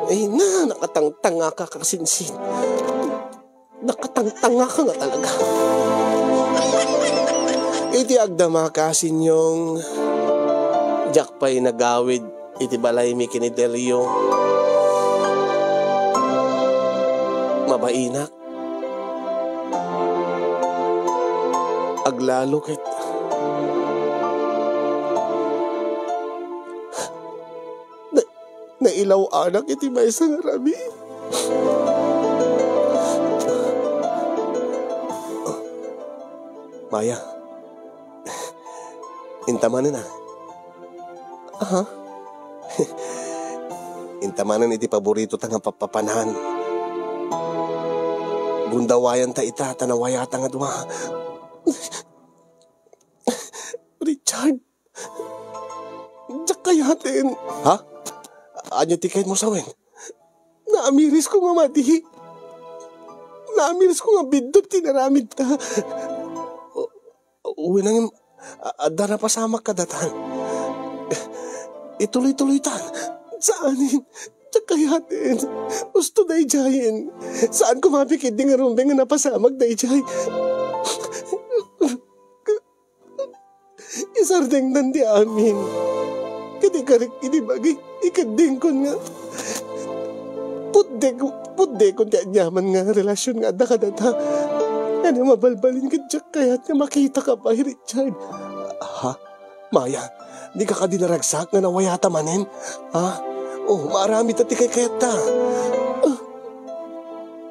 Ay na, nakatangtangaka, kasinsin. Nakatangtangaka nga talaga. Iti agdama, kasinsiong, diak pay nagawid iti balaymi ken ni Delio. Mabainak. Aglalo ket na-, nailaw-anak iti maysa nga rabii. Maya, inta manen, a. Aha. Inta manen iti paboritota nga pappapanan. Gundawayanta ita ta nawayata nga dua. Richard, diak kayaten. Ha? Ania ti kayatmo sawen? Naamirisko nga madi. Naamirisko nga biddut ti naramidta. Wen, ngem, a-, adda napasamak kadata. Ituloy-tuloytan. Saanen. Diak kayaten. Usto daydiayen. Saanko mapikit idi nga rumbeng nga napasamak daydiay. Isardengdan ti amin. Ket ikarik idi bagi, ikeddengkon nga puddek-, puddekon ti aniaman nga relasyon nga adda kadata. Ania, mabalbalin ket diak kayat nga makitaka pay, Richard. Ha? Maya, dika kadi naragsak nga nawayata manen? Ha? O, maaramidta ti kaykayatta. Ah,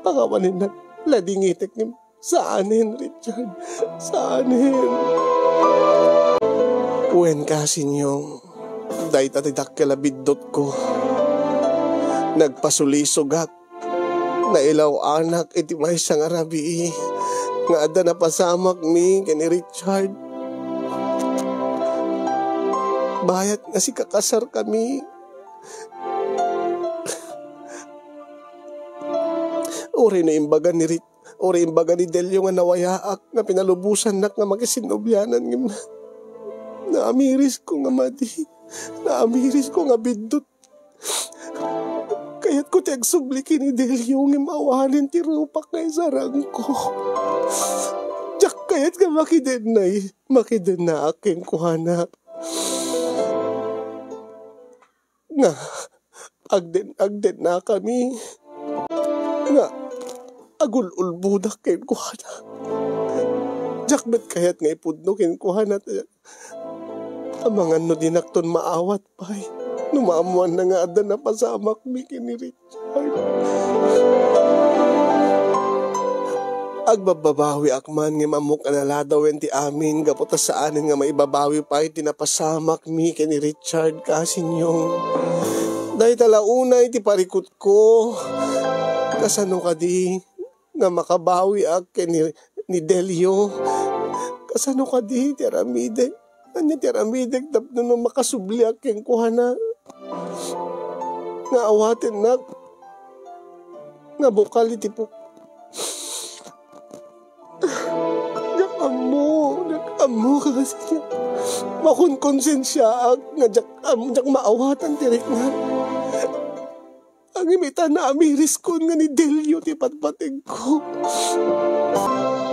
pakawanennak, ladingitek ngem saanen, Richard. Saanen. Wen, kasinsiong, dayta ti dakkel a biddutko. Nagpasulisogak. Nailaw-anak iti maysa nga rabii nga adda napasamakmi ken ni Richard. Bayat nga sikakasarkami. Uray no imbaga ni Rit-, uray imbaga ni Delio nga nawayaak, nga pinalubosannak nga makisinnobianan, ngem naamirisko nga madi, naamirisko nga biddut. Kayatko ti agsubli ken ni Delio, ngem awanen ti rupak nga isarangko. Diak kayat nga makidenna, makidennaak kenkuana. Nga agden-, agdennakami, nga agul-ulbodak kenkuana. Diak met kayat nga ipudno kenkuana, ta amangan no dinakton maawat pay, no maammoanna nga adda napasamakmi ken ni Richard. Agbabbabawiak man ngem ammok a naladawen ti amin gapu ta saanen nga maibabawi pay ti napasamakmi ken ni Richard, kasinsiong. Dayta la unay ti parikutko. Kasano kadi nga makabawiak ken ni, ni Delio? Kasano kadi ti aramidek? Ania ti aramidek tapno no makasubliak kenkuana? Nga awatennak nga bukal iti pu-, diak ammo, diak ammo, kasi makonkonsensiaak nga diak am-, diak maawatan ti riknak. Ngem ita, naamiriskon nga ni Delio ti patpategko.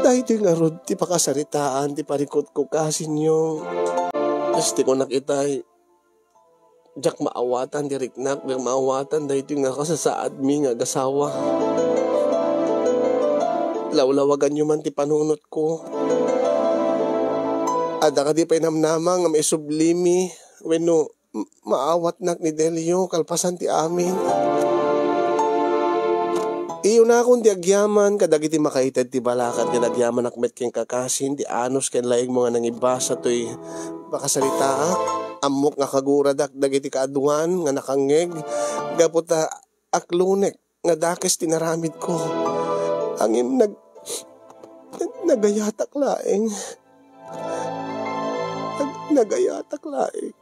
Daytoy ngarud ti pakasaritaan ti parikutko, kasinsiong. Kas ti kunak itay, diak maawatan ti riknak, diak maawatan daytoy nga kasasaadmi nga agasawa. Lawlawaganyo man ti panunotko. Adda kadi pay namnama nga maisublimi wenno m-, maawatnak ni Delio kalpasan ti amin? Iyunakon ti agyaman kadagiti makaited ti balakad ken agyamanak met kenka, kasin, ti anus ken laingmo nga nangibasa toy makasaritaak, ammok nga kaguradak dagiti kaaduan nga nakangngeg gapu ta aklonek nga dakes ti naramidko. Ngem nag-, nagayatak laeng. Nag-, nagayatak laeng.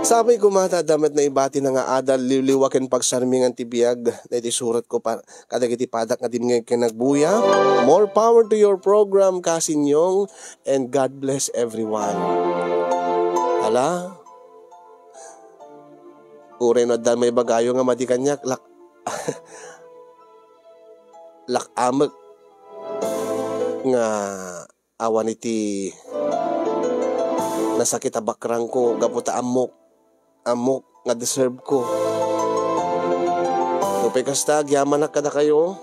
Sapay koma ta adda met naibati nga adal, liwliwa ken pagsarmingan ti biag, daytoy suratko pa-, kadagiti padak nga dimngeg ken nagbuya. More power to your program, Cousin Yong, and God bless everyone. Ala, uray no adda maibagayo nga madi kaniak, lak-, lak-amek nga awan iti nasakit a bakrangko gapu ta ammok, ammok nga deserve ko. Nupay kasta, agyamanak kadakayo.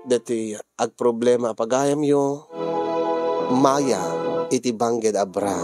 Deti agproblema a pagayamyo, maya iti bangged a bra.